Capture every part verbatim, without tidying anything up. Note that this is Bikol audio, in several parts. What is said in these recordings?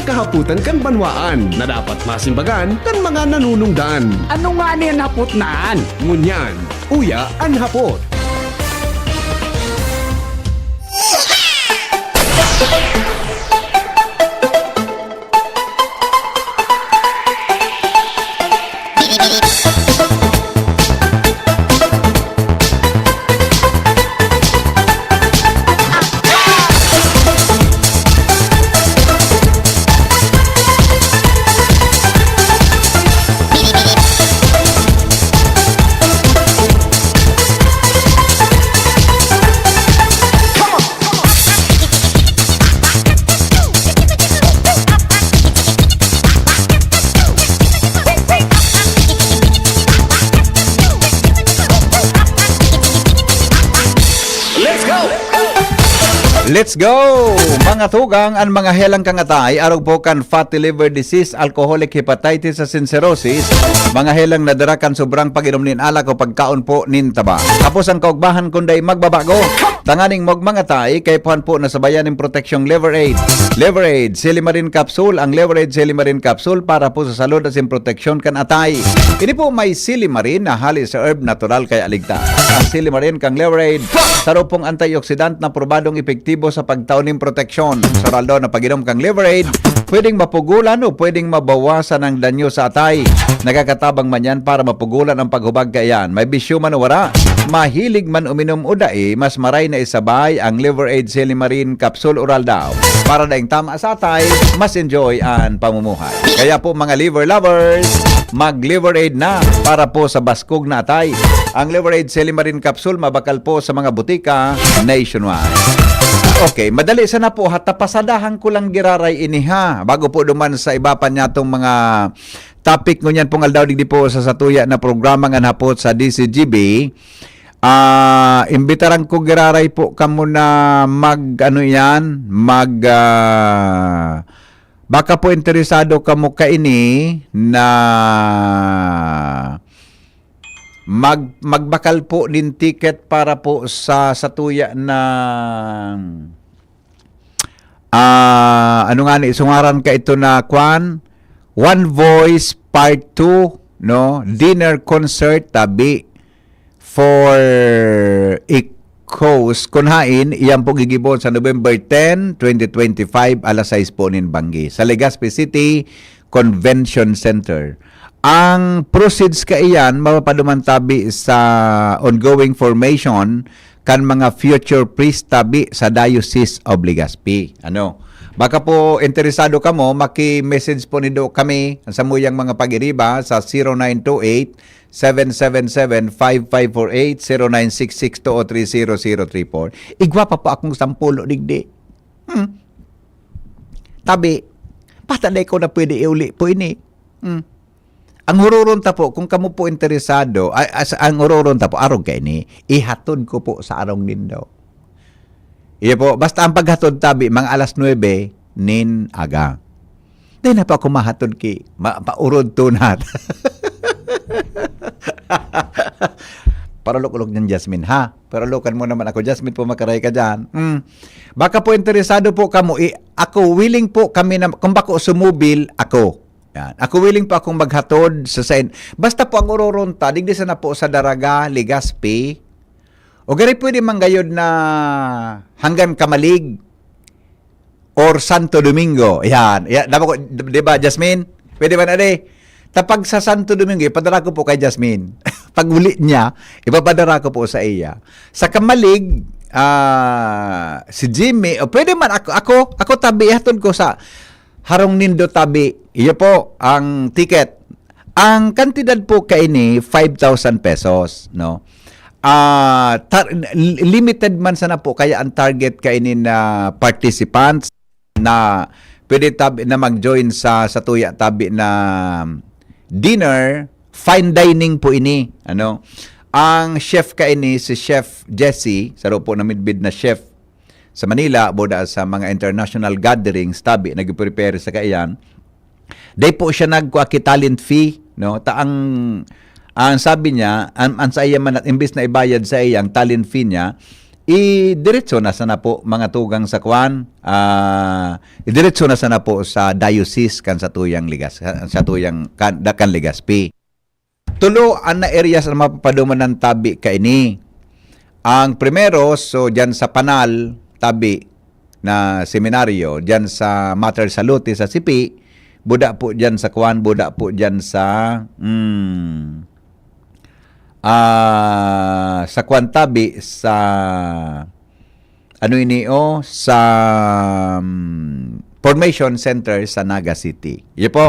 Kahapotan kan banwaan na dapat masimbagan kan mga nanunungdan. Ano ngani an hapot na an? Ngunyan, uya an hapot. Let's go! Mga tugang, an mga helang kan atay, arog po kan fatty liver disease, alcoholic hepatitis asin cirrhosis, mga helang na dara kan sobrang pag-inom nin alak o pagkaon po nin taba. Tapos an kaugmahan kun dai magbabago, tanganing magmangatay, kaipuhan po na sabayan nin proteksyong Liver Aid. Liver Aid, Silimarin Capsule, ang Liver Aid Silimarin Capsule para po sa salud asin proteksyon kan atay. Ini po may silimarin na hali sa herb, natural kaya ligtas. Ang silimarin kan Liver Aid, saro pong antioxidant na probadong epektibo sa pagtao nin proteksyon. Sa oral daw na pag-inom kan Liver Aid, pwedeng mapugulan o pwedeng mabawasan ang danyo sa atay. Nakakatabang man yan para mapugulan ang paghubag kaiyan. May bisyo man o wara, mahilig man uminom o dai, mas maray na isabay ang Liver Aid Silimarin Capsule Oral daw. Para daing tama sa atay, mas enjoy an pamumuhay. Kaya po, mga liver lovers, mag-Liver Aid na para po sa baskog na atay. Ang Liver Aid Silimarin Capsule mabakal po sa mga butika nationwide. Okay, madali sana po ha, tapasadahan ko lang giraray ini ha, bago po duman sa iba pa niyatong mga topic ngunyan pong aldaw digdi po sa satuya na programa ngan hapot sa D C G B. Ah, imbitaran ko giraray po kamo na mag, ano yan, mag, ah, baka po interesado kamo kaini na mag-, magbakal po nin ticket para po sa satuya na, ah, ano nga ni, sungaran ka ito na kwan? One Voice Part two, no? Dinner concert, tabi for Echoes. Kun hain, iyan po gigibon sa November ten, twenty twenty-five, alas sais po nin banggi, sa Legazpi City Convention Center. Ang proceeds kaiyan mapapaduman tabi sa ongoing formation kan mga future priest tabi sa Diocese of Legazpi. Ano? Baka po interesado kamo, maki-message po nindo kami sa samuyang mga pag-iriba sa zero nine two eight, seven seven seven, five five four eight, zero nine six six two oh three zero zero three four. Igwa pa po akong sampulo digdi. Hmm. Tabi, basta na ikaw na pwede iuli po ini. Hmm. Ang huroron ta po, kung kamo po interesado, ay, as, ang huroron ta po, arog kaini, ihatod ko po sa arong nindo. Iyo po, basta ang paghatod tabi, mga alas nuebe nin aga. Dai na pa ako mahatod ki, ma-, paurod to na. Parulok-ulok niyan, Jasmine, ha? Parulukan mo naman ako, Jasmine, pumakaray ka dyan. Hmm. Baka po interesado po kamo, i-, ako, willing po kami na, kung bako sumubil, ako. Yan. Ako willing po akong maghatod sa sain. Basta po ang uroron ta, digdi sana po sa Daraga, Legazpi. O gari pwede man gayod na hanggang Camalig or Santo Domingo. Yan. Yan. Dapat ko, di ba, Jasmine? Pwede ba na, di? Tapag sa Santo Domingo, ipadara ko po kay Jasmine. Pag uli niya, ipapadara ko po sa iya. Sa Camalig, ah, si Jimmy, o pwede man ako, ako, ako tabi, ihatod ko sa harong nindo tabi. Iyo po ang ticket. Ang kantidad po kaini, five thousand pesos, no? Ah, tar-, li-, limited man sana po kaya ang target kaini na participants na pwede tabi, na mag-join sa, sa tuya tabi na dinner, fine dining po ini, ano? Ang chef kaini, si Chef Jesse, saro po na midbid na chef sa Manila, boda sa mga international gatherings, tabi, nagpe-prepare sa kaiyan. Dai po siya nagkua ki talent fee, no? Ta ang, ang sabi niya, ang, ang sa iya man, imbis na ibayad sa iya ang talent fee niya, Idiretso na sana po, mga tugang, sa kwan, ah, idiretso na sana po sa diocese kan satuyang Legas-, sa tuyang kan, da-, kan Legazpi. Tulo an na areas na mapapaduman ng tabi kaini. Ang primero, so, diyan sa Panal, tabi na seminaryo, diyan sa Mater Salute sa Sipi, buda po diyan sa kwan, buda po diyan sa, hmm, ah, sa kwan tabi, sa, ano ini, oh, sa, hmm, Formation Center sa Naga City. Iyo po.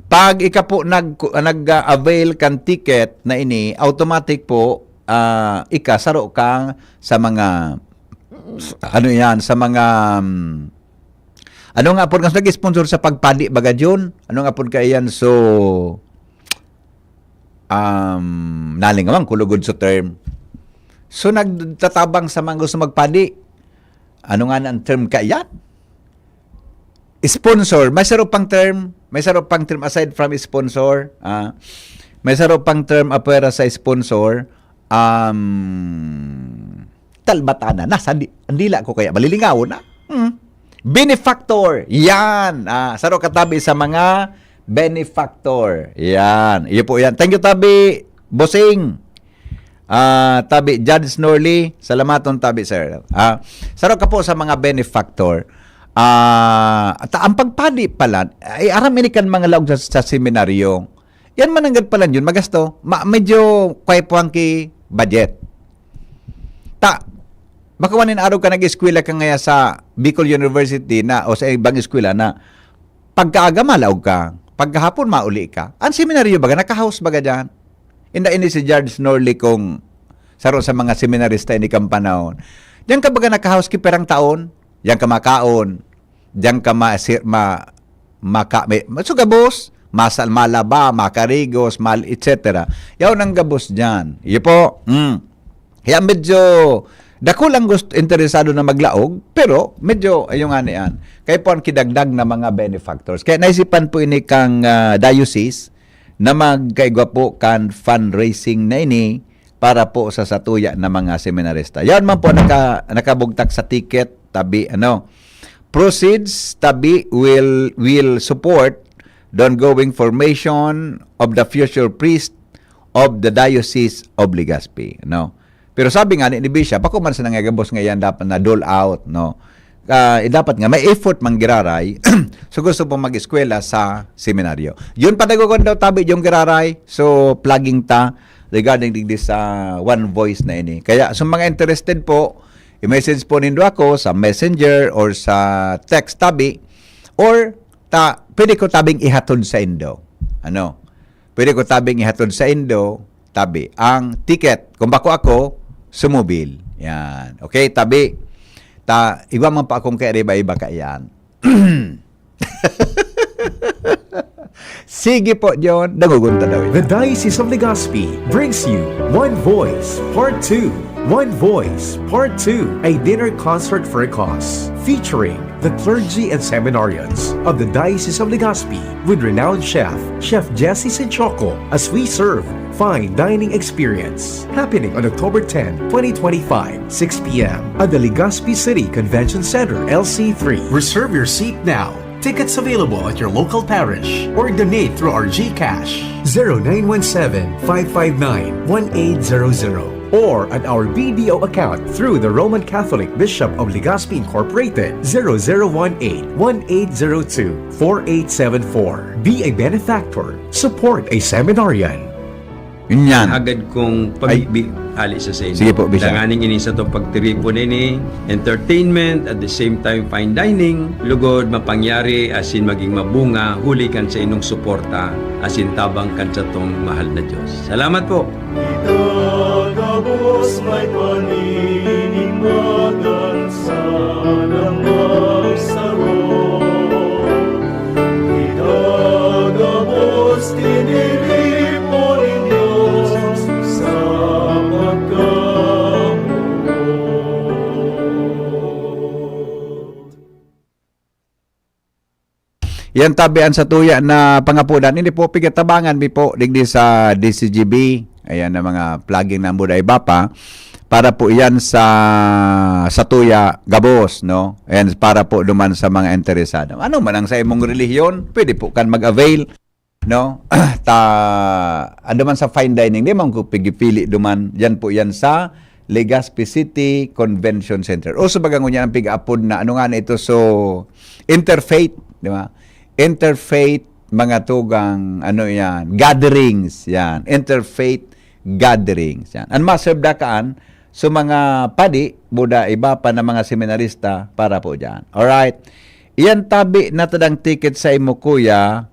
Pag ika po nag-, nag-avail kan ticket na ini, automatic po, ah, ika saro ka sa mga, ano yan, sa mga, hmm, ano nga po, nag-sponsor sa pagpadi, baga, Jun? Ano nga po kaiyan? So, um, nalingawan ko lugod sa term. So, nagtatabang sa mga gusto magpadi. Ano nga na ang term kaiyan? Sponsor. May saro pang term. May saro pang term aside from sponsor. Ah, may saro pang term apwera sa sponsor. Um, talbatan na. Nasa di-, ang dila ko kaya. Malilingawon na. Hmm. Benefactor. Yan. Ah, saro ka tabi sa mga benefactor. Yan. Iyo po yan. Thank you, tabi. Bossing. Ah, tabi, Judge Norley. Salamaton, tabi, sir. Ah, saro ka po sa mga benefactor. Ah, at ang pagpadi pala, ay aram ini kan mga laog sa, sa seminaryo. Yan mananggad pala yun, magasto. Ma-, medyo kway po ang ki budget. Ta, baka wanin araw ka nag-eskwela ka ngaya sa Bicol University na o sa ibang eskwela na pagkaaga malaog ka, pagkahapon mauli ka. Ang seminaryo baga, naka-house baga dyan. Inda ini si Judge Norley kung saro sa mga seminarista ini kan panahon. Diyan ka baga naka-house ki perang taon, diyan ka makaon, diyan ka ma-, si-, ma-, maka-, may, so gabos, masal-, malaba, makarigos, mal-, et cetera. Yaon ang gabos diyan. Iyo po. Mm. Kaya medyo dakul ang gusto, interesado na maglaog, pero medyo, ayun nga na yan. Kaya po ang kidagdag na mga benefactors. Kaya naisipan po ini kang, ah, diocese na magkaigwa po kan fundraising na ini para po sa satuya na mga seminarista. Yan man po naka-, nakabugtak sa ticket, tabi, ano. Proceeds, tabi, will, will support the ongoing formation of the future priest of the Diocese of Legazpi, no? Pero sabi nga ni, ni Bishop, bako man sa nangagabos nga yan dapat na dole out, no? Ah, eh, dapat nga may effort man giraray. So gusto pong mag-eskwela sa seminaryo. Yun, padagogon daw tabi yung giraray. So, plugging ta regarding digdi sa One Voice na ini. Kaya sa mga interested po, i-message po nindo ako sa Messenger or sa text tabi, or ta, pwede ko tabing ihatod sa indo. Ano? Pwede ko tabing ihatod sa indo, tabi. Ang ticket, kung bako ako, sumobil. Yan. Okay, tabi. Ta, igwa man pa akong kairiba-iba kaiyan. Sige po, John. Dangogon ta daw. The Diocese of Legazpi brings you One Voice Part two. One Voice Part two, a dinner concert for a cause, featuring the clergy and seminarians of the Diocese of Legazpi with renowned chef, Chef Jesse Sinchoco, as we serve fine dining experience. Happening on October ten, twenty twenty-five, six p m at the Legazpi City Convention Center, L C three. Reserve your seat now. Tickets available at your local parish or donate through our GCash. Zero nine one seven, five five nine, one eight zero zero or at our B D O account through the Roman Catholic Bishop of Legazpi Incorporated, zero zero one eight, one eight zero two, four eight seven four. Be a benefactor. Support a seminarian. Yun yan. Hagad kong Ay. pamibi, ali sa saindo. Sige po, Bishop. Danganing ini sa tong pagtiripon ini, entertainment, at the same time fine dining, lugod mapangyari asin maging mabunga huli kan sa inong suporta asin tabang kan satong mahal na Diyos. Salamat po. Itagabos may paninimbagan sa damang saro. Itagabos tiniripo nin Diyos sa pagkamoot. Yan tabi an satuya na pangapodan. Ini po, pigatabangan mi po digdi sa D C G B. Ayan na mga plugging na ang buda iba pa. para po iyan sa, sa tuya gabos, no? And para po duman sa mga interesado. Ano man ang sa imong relihiyon, pwede po kan mag-avail, no? Ta, ano man sa fine dining, di man ko pigipili duman. Yan po yan sa Legazpi City Convention Center. O sa bagang ngunyan ang pig-apod na, ano nga na ito? So, interfaith, di ba? Interfaith, mga tugang, ano yan, gatherings, yan. Interfaith gatherings, yan. Ang maserve dakaan, so mga padi, buda, iba pa na mga seminarista para po dyan. Alright. Iyan tabi na tadang ticket sa imo, kuya.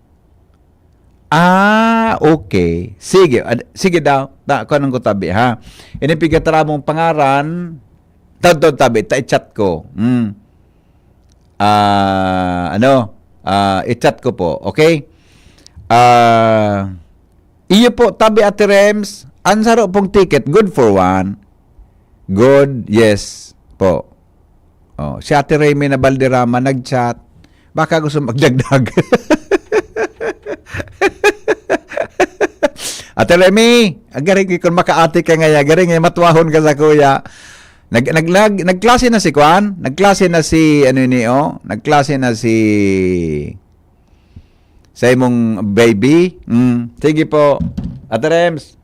Ah, okay. Sige, ad- sige daw. Ta, kuan ko tabi, ha. Ini pigataramong pangaran, tawon tabi, ta i-chat ko. Hmm. Ah, ano? Ah, i-chat ko po, okay? Ah, iyo po, tabi, Ate Rems, ang saro pong ticket, good for one. Good, yes po. Oh, si Ate Remy na Balderrama nag-chat. Baka gusto magdagdag. Ate Remy, agaring ko kung makaati ka ngaya, garing eh, matwahon ka sa kuya. Nag, nag, nag, nagklase na si Kwan? Nagklase na si, ano ni, oh? Nagklase na si, sa imong baby? Mm. Sige po. Ate Rems.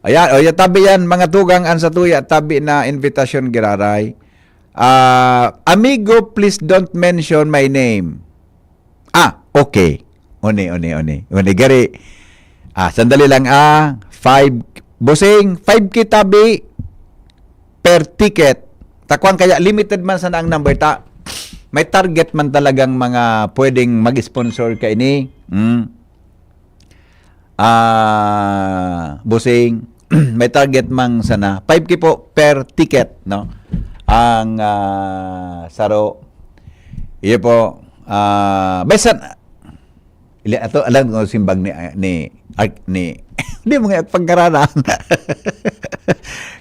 Ayan, o, ya, tabi yan, mga tugang, ang satuya, tabi na invitation giraray. Ah, amigo, please don't mention my name. Ah, okay. Uni, uni, uni. Uni, gari. Ah, sandali lang, ah. Five, Bossing, five K tabi per ticket. Takwang kaya limited man sana ang number ta. May target man talagang mga pwedeng mag-sponsor ka ini. Mm. Ah, Bossing, may target mang sana. Five K po per ticket, no? Ang, ah, saro. Iyo po. Ah, bisan, ili-, ato, alam ko simbag ni, ni, Ark-, ni, di mo nga pagkaranan.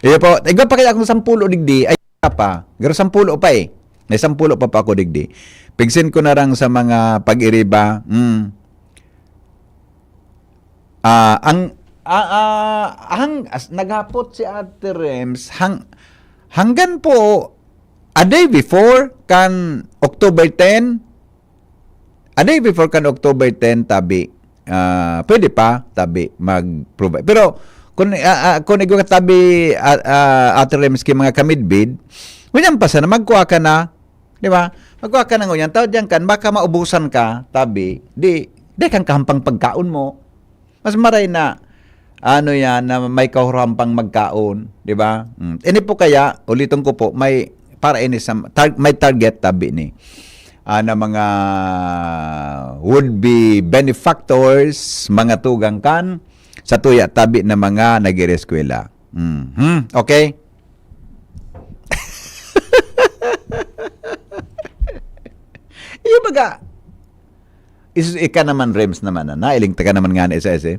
Iyo po. Igwa pa kaya akong sampulo digdi. Ay, pa. Pero sampulo pa eh. May sampulo pa pa ako digdi. Pigsin ko na rang sa mga pag-iriba. Mm. Ah, ang, ah, ah, hang-, as-, naghapot si Ate Rems, hang-, hanggan po, a day before kan October ten, a day before kan October ten, tabi, ah, pwede pa, tabi, mag-provide. Pero, kung, ah, ah, kung igwa ka tabi, ah, ah, Ate Rems, ki mga kamidbid, ngunyan pa sana, magkuha ka na, di ba? Magkuha ka na ngunyan, tao diyan kan, baka maubusan ka, tabi, di, di kang kahampang pagkaon mo. Mas maray na, ano yan, na may kahurhampang magkaon, di ba? Mm. Ini po kaya, uliton ko po, may, para ini sa, tar-, may target tabi ni, ah, na mga would-be benefactors, mga tugang kan, sa tuya tabi na mga nag-ireskwela. Mhm. Okay? Iyo baga, is, ika naman, Rems naman, na nailing taka naman nga na isa-isa.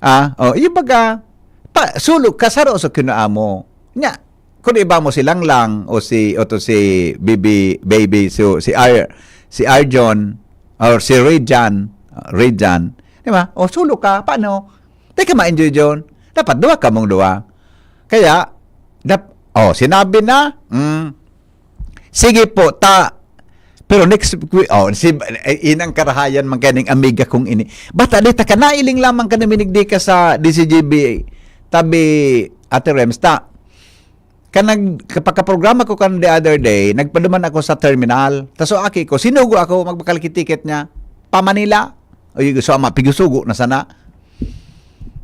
Ah, oh, iyo baga, pa, sulog ka, saro sa kinua mo. Nya, kung iba mo si Langlang o si, o to si Bibi, Baby, so, si Ar-, si Arjon, or si Rejan, ah, Rejan, di ba? O, sulog ka, paano? Di ka ma-enjoy dyan. Dapat duwa ka mong duwa. Kaya, dap-, oh, sinabi na, mm, sige po, ta, pero next week, oh, si, eh, inang karahayan man kaning amiga kong ini. Bata, di ta ka nailing lamang ka na minigdi ka sa D C G B, tabi, Ate Rems, ta. Kan nag-, kapagkaprograma ko kan the other day, nagpaduman ako sa terminal. Tas so aki ko, sinugo ako, magbakal ki ticket niya. Pa Manila. Ay, gusto ama, pigusugo na sana.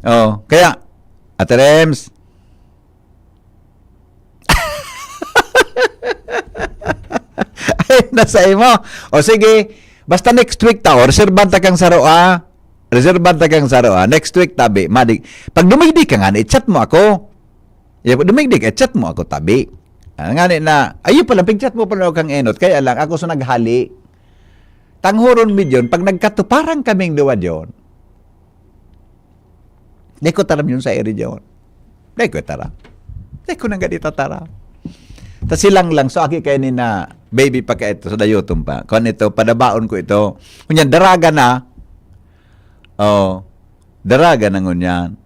Oh, kaya, Ate Rems. Ay, nasa imo. O sige, basta next week ta, o, reserban ta kang saro, ah. Reserban ta kang saro, ah. Next week, tabi, madig. Pag dumigdi ka nga, i-chat mo ako. Ya, dumigdi ka, chat mo ako, tabi. Ah, ngani na, ayo pala, pig-chat mo pala kang enot. Kaya lang, ako sa naghali. Tanghuron mi dyan, pag nagkatuparan kaming duwa dyan, di ko taram yun sa iri dyan. Di ko taram. Di ko nang ganito taram. Ta silang lang, so aki kayo ni na, baby pa ka ito, sa dayutom pa. Kung ito, padabaon ko ito. Kunyan, daraga na. Oh, daraga na ngunyan.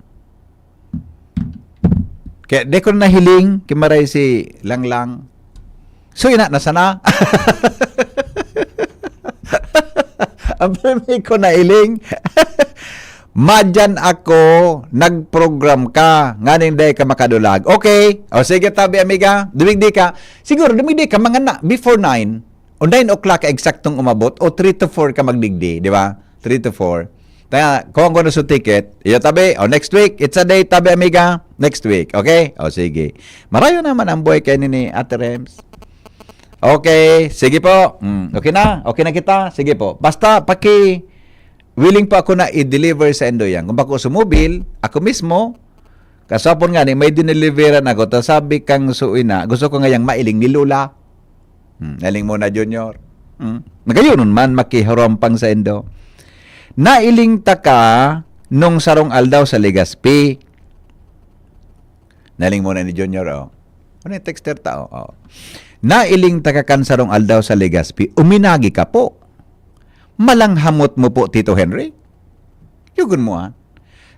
Kaya di ko nahiling, kimaray si Langlang. So, ina, nasa na? Ang pirmi ko nahiling. Madyan ako, nag-program ka, nganing dai ka makadulag. Okay. O sige, tabi, amiga. Dumigdi ka. Siguro, dumigdi ka, mga na, before nine, o nine o'clock ka eksaktong umabot, o three to four ka magdigdi, di ba? Three to four. Kaya, kuha ko na sa ticket. Iyo, tabi. O, next week, it's a day, tabi, amiga. Next week, okay? O, sige. Marayo naman ang buhay kayo ni Ate Rems. Okay, sige po. Mm, okay na? Okay na kita? Sige po. Basta, paki, willing po ako na i-deliver sa indo yan. Kung bako sumubil, ako mismo, kasapon nga ni, may dineliveran ako, ta sabi kang suina, gusto ko ngayang mailing ni Lola. Hmm, nailing mo na, Junior. Hmm. Nagayonon man, makiharompang sa indo. Nailing ta ka nung sarong aldaw sa Legazpi. Nailing mo na ni Junior, oh. Ano yung texter tao? Oh. Nailing ta ka kan sarong aldaw sa Legazpi. Uminagi ka po. Malanghamot mo po, Tito Henry. Yugon mo, ah.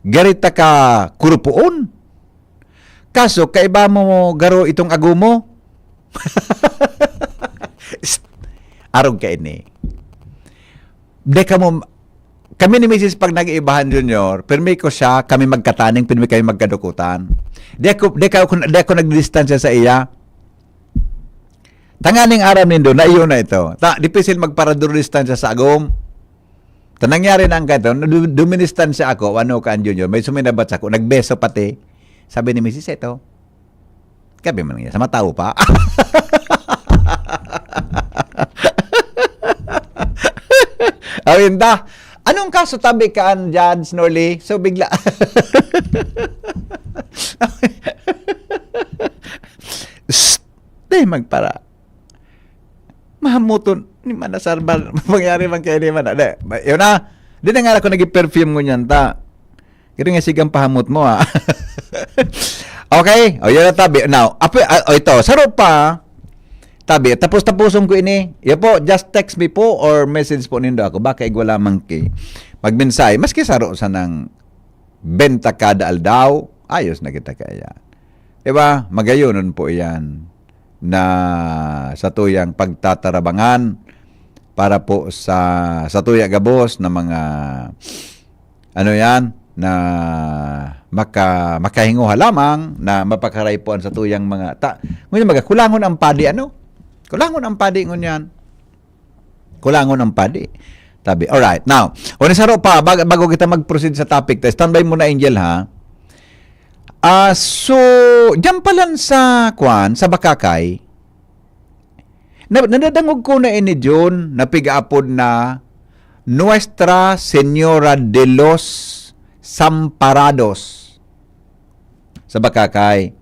Garita ka kurupoon. Kaso, kaiba mo garo itong ago mo. Psst! Arog ka ini. Di ka mo, kami ni Misis pag nag-iibahan, Junior, pirmi ko siya, kami magkataning, pirmi kami magkadukutan. Di ako, di ako, di ako nagdistansya sa iya. Tanganing aram nindo, na iyo na ito. Ta, dipisil magparaduro distansya sa agom. Ta nangyari na ang ganito, na du-, duministan siya ako, ano ka, Junior, may suminabat sa ako, nagbeso pati. Sabi ni Misis, "Eto." Sabi man niya, "Sa matawo pa?" Awin ta, anong kaso tabi ka an Judge Norley? So, bigla. Shh! Di magpara. Mahamuton ni Manasar ba? Mangyari man kayo ni Mana-, di, ma-, yun na. Di na nga ako nag-perfume ngunyan ta. Kaya nga sigang pahamot mo, ha? Okay? O, yun na tabi. Now, apo, ah, o, ito. Saro pa. Tabi, tapos-tapuson ko ini. Yan po, just text me po or message po nindo ako. Baka igwa lamang ki magmensahe. Maski saro sa nang benta kada aldaw, ayos na kita kaya. Diba? Magayonon po yan na satuyang pagtatarabangan para po sa, satuya gabos na mga, ano yan, na maka-, makahinguha lamang na mapakaray po ang satuyang mga ta-, ngunyan, maga-, kulangon ang padi, ano? Kulangon ang padi, ngunyan. Kulangon ang padi. Tabi. Alright. Now, o, ni saro pa, bag-, bago kita mag-proceed sa topic, ta, standby muna, Angel, ha? Ah, so, diyan pa lang sa, kwan, sa Bakakay, na, nadadangog ko na ini, Jun, na pigaapod na Nuestra Señora de los Samparados sa Bakakay.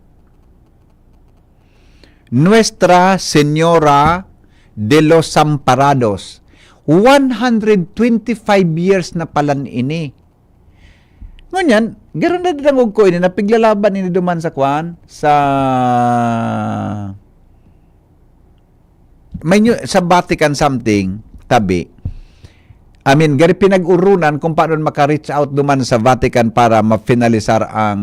Nuestra Señora de los Samparados. One hundred twenty-five years na palan ini. Ngunyan, garo na dangog ko ini, napiglalaban ini duman sa kwan, sa, may new, sa Vatican something, tabi. I mean, gari pinag-urunan kung paano maka-reach out duman sa Vatican para ma-finalisar ang,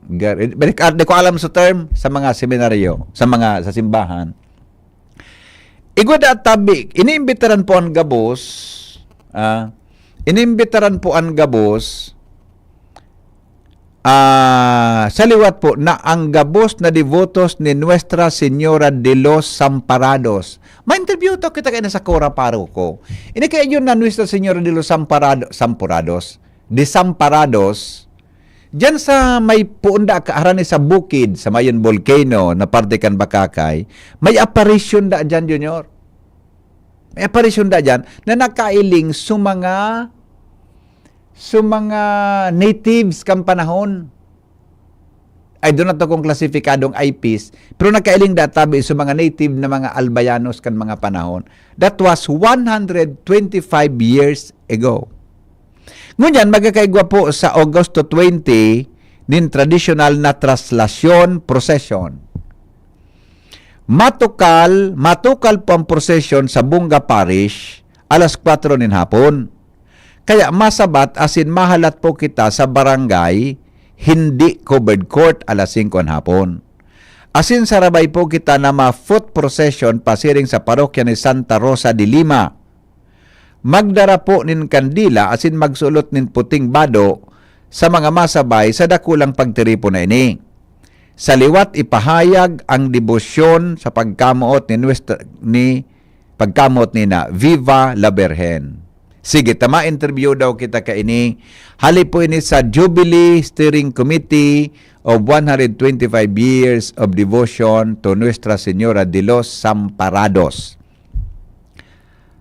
gari, di ko, di ko alam sa term, sa mga seminaryo, sa mga, sa simbahan. Igwa da tabi, iniimbitaran po an gabos, ah, iniimbitaran po an gabos, ah, sa liwat po na ang gabos na debotos ni Nuestra Señora de los Samparados. Ma-interview to kita kay na sa Cora Paroko. Ini kaya yun na Nuestra Señora de los Samparado-, Sampurados, de Samparados, diyan sa may puunda ka, harani sa bukid, sa mayon volcano, na parte kan Bakakay, may apparition da diyan, Junior. May apparition da diyan na nakailing sa mga, sa mga natives kan panahon. I do not know kung klasifikadong I Ps, pero nakailing da tabi sa mga native na mga Albayanos kan mga panahon. That was one hundred twenty-five years ago. Ngunyan, magkakaigwa po sa Agosto twenty nin tradisyonal na traslasyon procession. Matukal, matukal po ang procession sa Bunga Parish alas kwatro nin hapon. Kaya masabat asin mahalat po kita sa barangay hindi covered court alas singko an hapon. Asin sarabay po kita na ma-foot procession pasiring sa parokya ni Santa Rosa de Lima. Magdara po nin kandila asin magsulot nin puting bado sa mga masabay sa dakulang pagtiripon na ini. Sa liwat, ipahayag ang debosyon sa pagkamoot ni nuestra, ni pagkamoot ni na Viva la Virgen. Sige, ta ma-interview daw kita kaini. Hali po ini sa Jubilee Steering Committee of one hundred twenty-five Years of Devotion to Nuestra Señora de los Samparados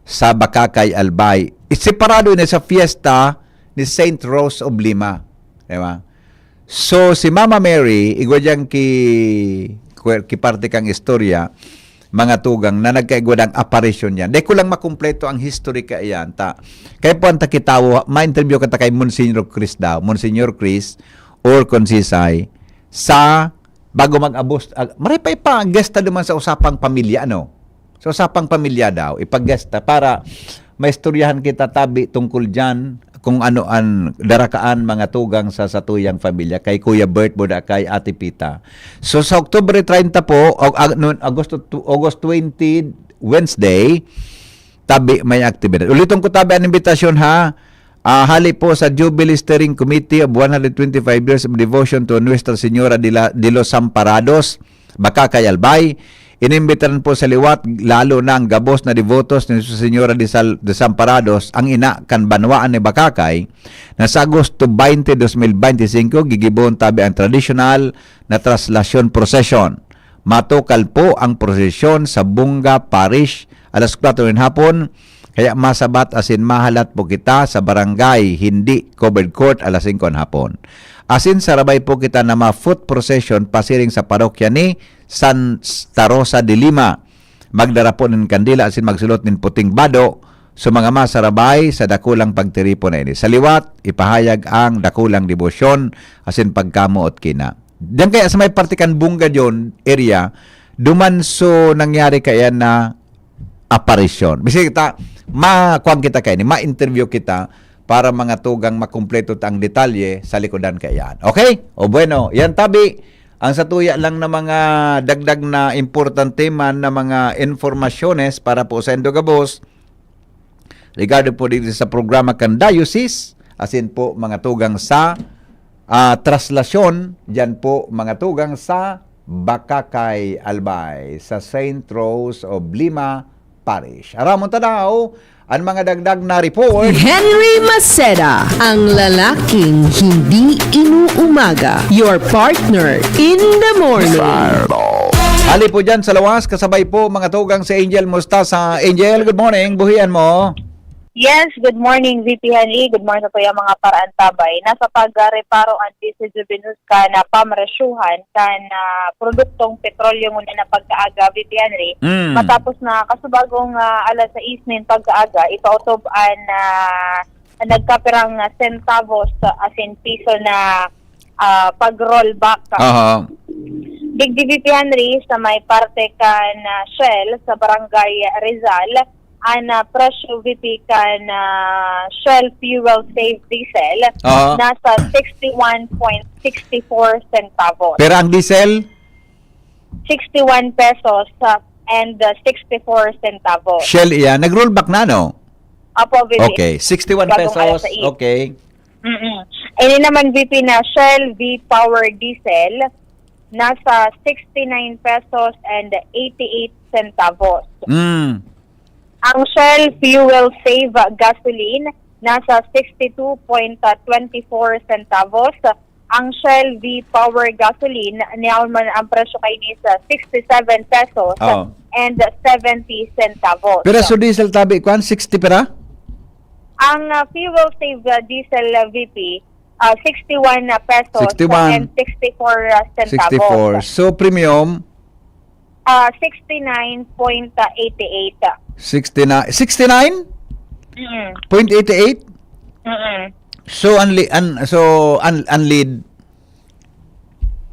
sa Bacacay, Albay. Separado ini sa fiesta ni Saint Rose of Lima. Di ba? So, si Mama Mary, igwa diyang ki, kwer, kiparte kang istorya, mga tugang, na nagkaigwa ng aparisyon yan. Di ko lang makumpleto ang history kaiyan, ta. Kaya po ang takitawo, ma-interview ka ta kay Monsignor Chris daw, Monsignor Chris or Consisay, sa bago mag-abos, ah, maray pa ipa-guest ta duman sa usapang pamilya, ano? Sa usapang pamilya daw, ipa-guest ta para maistoryahan kita tabi tungkol diyan, kung ano an darakaan mga tugang sa satuyang pamilya, kay Kuya Bert Buda, kay Ate Pita. So, sa Oktubre treinta po, o, ag-, noon, Agosto, August twenty, Wednesday, tabi may aktibidad. Uliton ko tabi ang imbitasyon, ha. Ah, hali po sa Jubilee Steering Committee of one hundred twenty-five Years of Devotion to Nuestra Señora de la, de los Samparados, Bacacay, Albay. Inimbitaran po sa liwat, lalo na ang gabos na debotos ni Nuestra Señora de Sal-, de Samparados, ang ina kan banwaan ni Bacacay, na sa Agosto twenty, dos mil bente singko, gigibohon tabi ang tradisyonal na traslasyon prosesyon. Matukal po ang prosesyon sa Bunga Parish alas kwatro nin hapon, kaya masabat asin mahalat po kita sa barangay, hindi covered court, alas singko nin hapon. Asin sarabay po kita na ma-foot procession pasiring sa parokya ni Santa Rosa de Lima. Magdara po nin kandila asin magsulot nin puting bado. So, mga masarabay sa dakulang pagtiripon na ini. Sa liwat, ipahayag ang dakulang debosyon asin pagkamoot kina. Diyan kaya sa may parte kan Bunga John area, duman so nangyari kaya na aparisyon. Bisita, makuan kita kaini, ma-interview kita para mga tugang makumpleto ta ang detalye sa likodan kaiyan. Okay? O bueno, yan tabi, ang satuya lang na mga dagdag na importante man na mga informasyones para po sa Indogabos, regarding po dito sa programa kan Diocese, asin po mga tugang sa, ah, traslasyon, diyan po mga tugang sa Bacacay, Albay, sa Saint Rose of Lima Parish. Aramon ta daw an mga dagdag na report. Henry Maceda, ang lalaking hindi inuumaga. Your partner in the morning. Hali po dyan sa lawas, kasabay po mga tugang si Angel Mustasa. Angel, good morning. Buhian mo. Yes, good morning, V P Henry. Good morning sa tuya mga paraantabay. Nasa pagreparo ang T C Juvenus kan, ah, pamresyuhan kan, ah, produktong petrolyo ngunyan na pagkaaga, V P Henry. Mm. Matapos na kasubagong, ah, alas sais nin pagkaaga, ipautob an, ah, nagkapirang, ah, sentavos, ah, asin piso na, ah, pag-rollback. Aha. Digdi, V P Henry, sa may parte kan, ah, Shell sa Barangay Rizal, an, ah, presyo, V P, kan, ah, Shell Fuel Save Diesel, aha, nasa sixty-one point sixty-four centavos. Pera ang diesel? Sixty-one pesos, ah, and, ah, sixty-four centavos. Shell iyan. Nag-rollback na, no? Apo, V P. Okay, sixty-one pesos. Bagong alas sais. Okay. Mm-mm. Ini naman, V P, na Shell V-Power Diesel, nasa sixty-nine pesos and eighty-eight centavos. Mm. Ang Shell Fuel Save Gasoline, nasa sixty-two point twenty-four centavos. Ang Shell V-Power Gasoline, niyaon man ang presyo kaini sa sixty-seven pesos, oo, and seventy centavos. Pero sa diesel tabi, kwan, sixty pera? Ang, ah, Fuel Save, ah, Diesel, ah, V P, ah, sixty-one na pesos, sixty-one, and sixty-four, ah, centavos. Sixty-four. So, premium? Ah, sixty-nine point eight eight. Sixty-nine, sixty-nine? Mm. Point eight eight? Mm. So, unli-, un-, so, un-, unlead?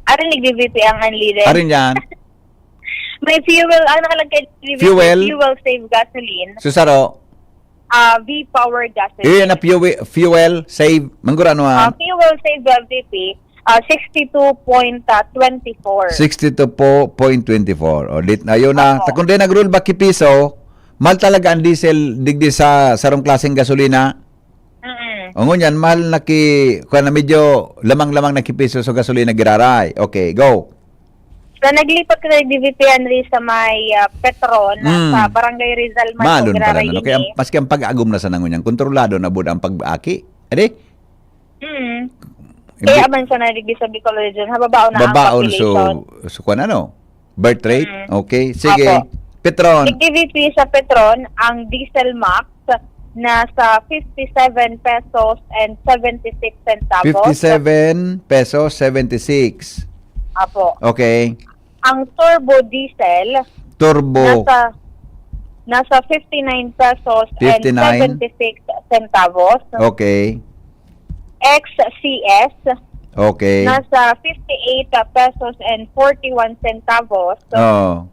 Arin ni V P ang unleaded. Arin yan? May fuel, ang nakalagay ni V P, fuel? Fuel Save Gasoline. Susaro? Ah, V-Power Gasoline. Iyo na fuel, fuel save. Manggurano, ah, ah, Fuel Save, ah, V P. Ah, sixty-two point twenty-four. Sixty-two point twenty-four. O, dit, ayun na. Opo. Ta kung di nag-rollback ki piso, mahal talaga ang diesel digdi sa sarong klaseng gasolina. Mm. O, ngunyan, mahal na ki, kuwan na, medyo lamang-lamang na ki piso sa gasolina giraray. Okay, go. So, naglipat ko na yung D V P Henry sa may, ah, Petron, Mm. sa Barangay Rizal man Malon pala giraray na, no? Kaya ini. Maski ang pag-agom na sa nangunyan, kontrolado na buda ang pag-aki. Adi? Mm. Hindi. Kaya man siya naligdi sa Bicol Region, ha, babaon na ang Babaon, so, population. So, kwan ano? Birth rate? Mm. Okay, sige. Apo. Petron. Yung D V P sa Petron, ang diesel max nasa fifty-seven pesos and seventy-six centavos. Fifty-seven pesos, seventy-six. Apo. Okay. Ang turbo diesel, Turbo. nasa, nasa fifty-nine pesos and Fifty-nine. seventy-six centavos. Okay. X C S, Okay. nasa fifty-eight pesos and forty-one centavos. Oh.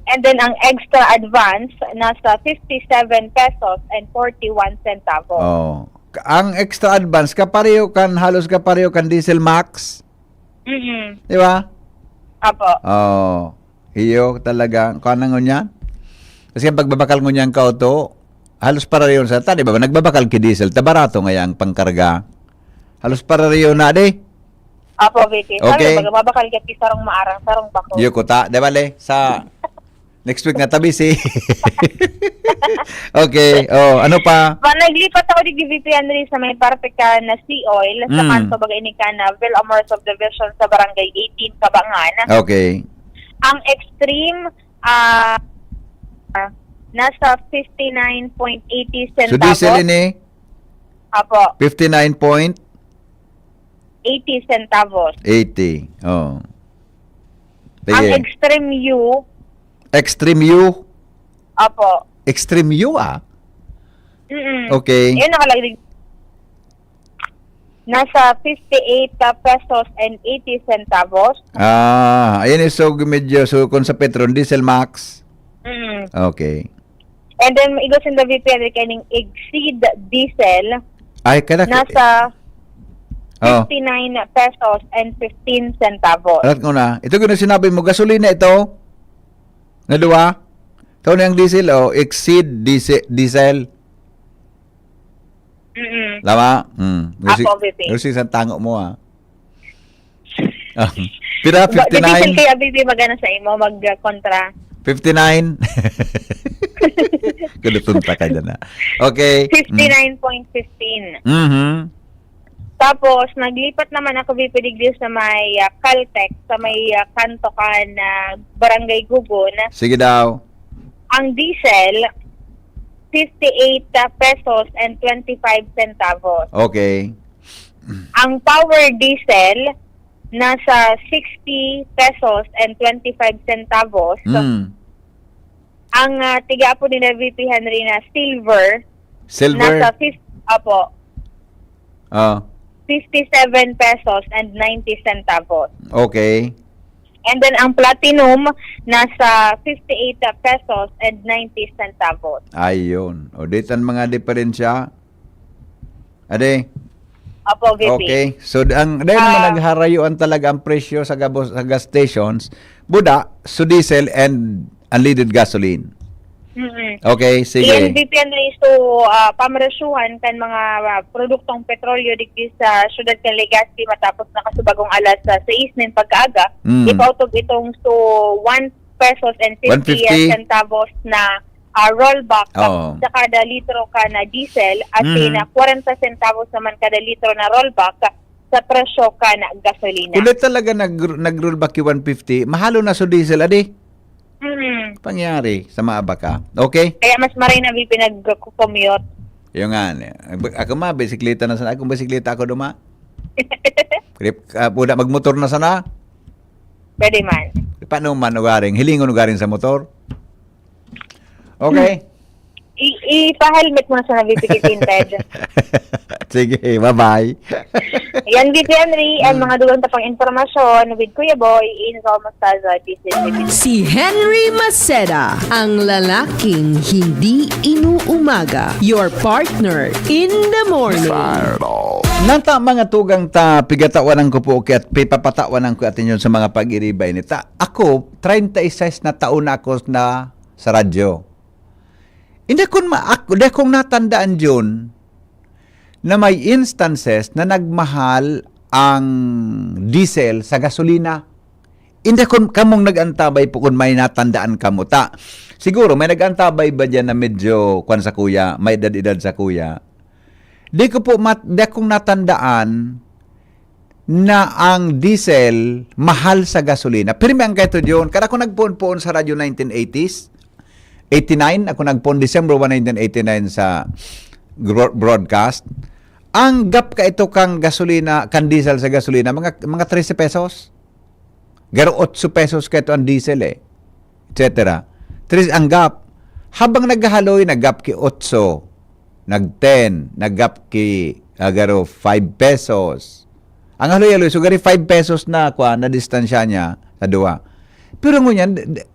And then, ang extra advance, nasa fifty-seven pesos and forty-one centavos. Oh. Ang extra advance, kapareho kan, halos kapareho kan Diesel Max. Mm-mm. Di ba? Apo. Oh. Iyo talaga, kuwan na ngunyan. Kasi ang pagbabakal ngunyan ka auto, halos pareho sa ta, di ba? Nagbabakal ki diesel, ta barato ngaya ang pangkarga. Halos pareho na, di? Apo, V P. Okay. Sabi, baga mabakal ka, sarong maarang, sarong bako. Iyo ko ta, di ba, le? Sa next week na tabi si. Okay, oh, ano pa? Pa, naglipat ako di V P Henry sa may parte ka na Sea Oil, sa Mm. kanto baga ini ka na Villamor Subdivision sa Barangay eighteen, Kabangan. Okay. Ang Extreme, ah, nasa fifty-nine point eighty So, centavos. diesel ini? Apo. Fifty-nine point? Eighty centavos. Eighty. Oh. Ang Sige. Extreme U. Extreme U? Apo. Extreme U, ah? Mm-mm. Okay. Ayun, nakalagay. Nasa fifty-eight pesos and eighty centavos. Ah, ayan yung so medyo so kung sa Petron, Diesel Max. Mm. Okay. And then, igwa sinda V P Henry kaning Exceed Diesel. Ay, kada Nasa Oh. fifty-nine pesos and fifteen centavos. Alat ko na. Ito yung sinabi mo, gasolina ito? Na duwa? Ito na yung diesel, oh, Exceed diesel, diesel. Mm-mm. Tama? Hmm. Gusto, Apo, V P. gusto isang tango mo, ah. Ah, pira? Ba, di diesel fifty-nine? Kaya, V P, magana sa imo, mag, uh, kontra. Fifty-nine? Kulutunta ka dyan, ah. Okay. Mm. Fifty-nine point fifteen. Mhm. Tapos, naglipat naman ako, V P, digdi sa may, ah, Caltex, sa may, ah, kanto ka na Barangay Gugon. Sige daw. Ang diesel, fifty-eight pesos and twenty-five centavos. Okay. Ang power diesel, nasa sixty pesos and twenty-five centavos. Mm. Ang, ah, tiga po ni V P Henry na silver, Silver? nasa fif-, apo, Ah. fifty-seven pesos and ninety centavos. Okay. And then, ang platinum, nasa fifty-eight pesos and ninety centavos. Ayun. O, di tan mga diferensya. Ade? Apo, V P. Okay. So, d-, ang, dahil naman Ah. nagharayoan talaga ang presyo sa gabos-, sa gas stations, buda, so diesel and unleaded gasoline. Mm-mm. Okay, sige. Iyan, V P Henry, so, ah, pamresyuhan kan mga, ah, produktong petrolyo digdi sa siyudad kan Legazpi matapos nakasubagong alas, ah, sais nin pagkaaga, Mm. ipautob itong so one pesos and fifty One fifty? centavos na, ah, rollback Oo. sa kada litro ka na diesel, at Mm. na kwarenta centavos naman kada litro na rollback sa presyo ka na gasolina. Kulit talaga nag-, nag-rollback yung one fifty. Mahalo na so diesel, adi? Mm. Pangyari sa maaba ka. Okay? Kaya mas maray na V P nagko-commute. Yung nga, eh. Ako ma, bisikleta na sana. Kung bisikleta ako duma. Grip, ah, puda, magmotor na sana. Pwede man. Paano man ugaring? Hilingon ugaring sa motor? Okay. I-, ipa-helmet mo na sana, V P, tinted. Sige, bye-bye. Yan, V P Henry, ang Hmm. mga dugang tapang impormasyon with Kuya Boy in Roma Plaza, this is V P. Si Henry Maceda, ang lalaking hindi inuumaga. Your partner in the morning. Fireball. Nata, mga tugang, ta pigatawanan ko po ki at pipapatawanan ko atin yun sa mga pag-iriba ini. Ta, ako, treinta y seis na taon na ako na sa radyo. Hindi akong ma-, ak-, hindi akong natandaan yun na may instances na nagmahal ang diesel sa gasolina. Hindi akong, kamong nag-antabay po kung may natandaan kamo. Ta, siguro may nag-antabay ba diyan na medyo kwan sa kuya, may edad-edad sa kuya? Di ko po mat-, di akong natandaan na ang diesel mahal sa gasolina. Pirmi ang kaito diyon. Kada ako nagpoon-poon sa radyo nineteen eighties, eighty-nine, ako nagpoon December one, nineteen eighty-nine sa gro-, broadcast. Ang gap kaito kang gasolina, kang diesel sa gasolina, mga, mga trese pesos. Garo otso pesos kaito ang diesel eh. Et cetera. Tres ang gap. Habang naghahaloy, nag-gap ki otso, nag-ten, nag-gap ki, ah, garo five pesos. Ang haloy-haloy, so gari five pesos na, kwa, na distansya niya sa duwa. Pero ngunyan, d-, d-,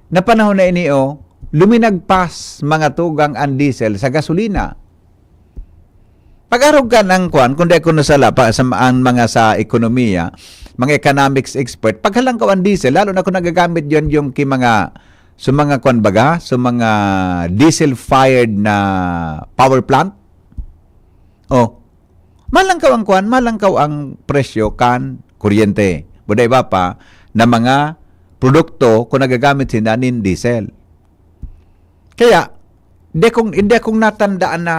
na panahon na ini, oh, luminagpas mga tugang ang diesel sa gasolina. Pag-arog kan ang kwan, kung di ako nasala pa sa, ang mga sa ekonomiya, mga economics expert, paghalangkaw ang diesel, lalo na kung nagagamit yon yung ki mga, sa mga kwan baga, sa mga diesel-fired na power plant. Oh, malangkaw ang kwan, malangkaw ang presyo kan kuryente. Buda iba pa na mga produkto kung nagagamit sila nin diesel. Kaya, hindi akong, hindi akong natandaan na,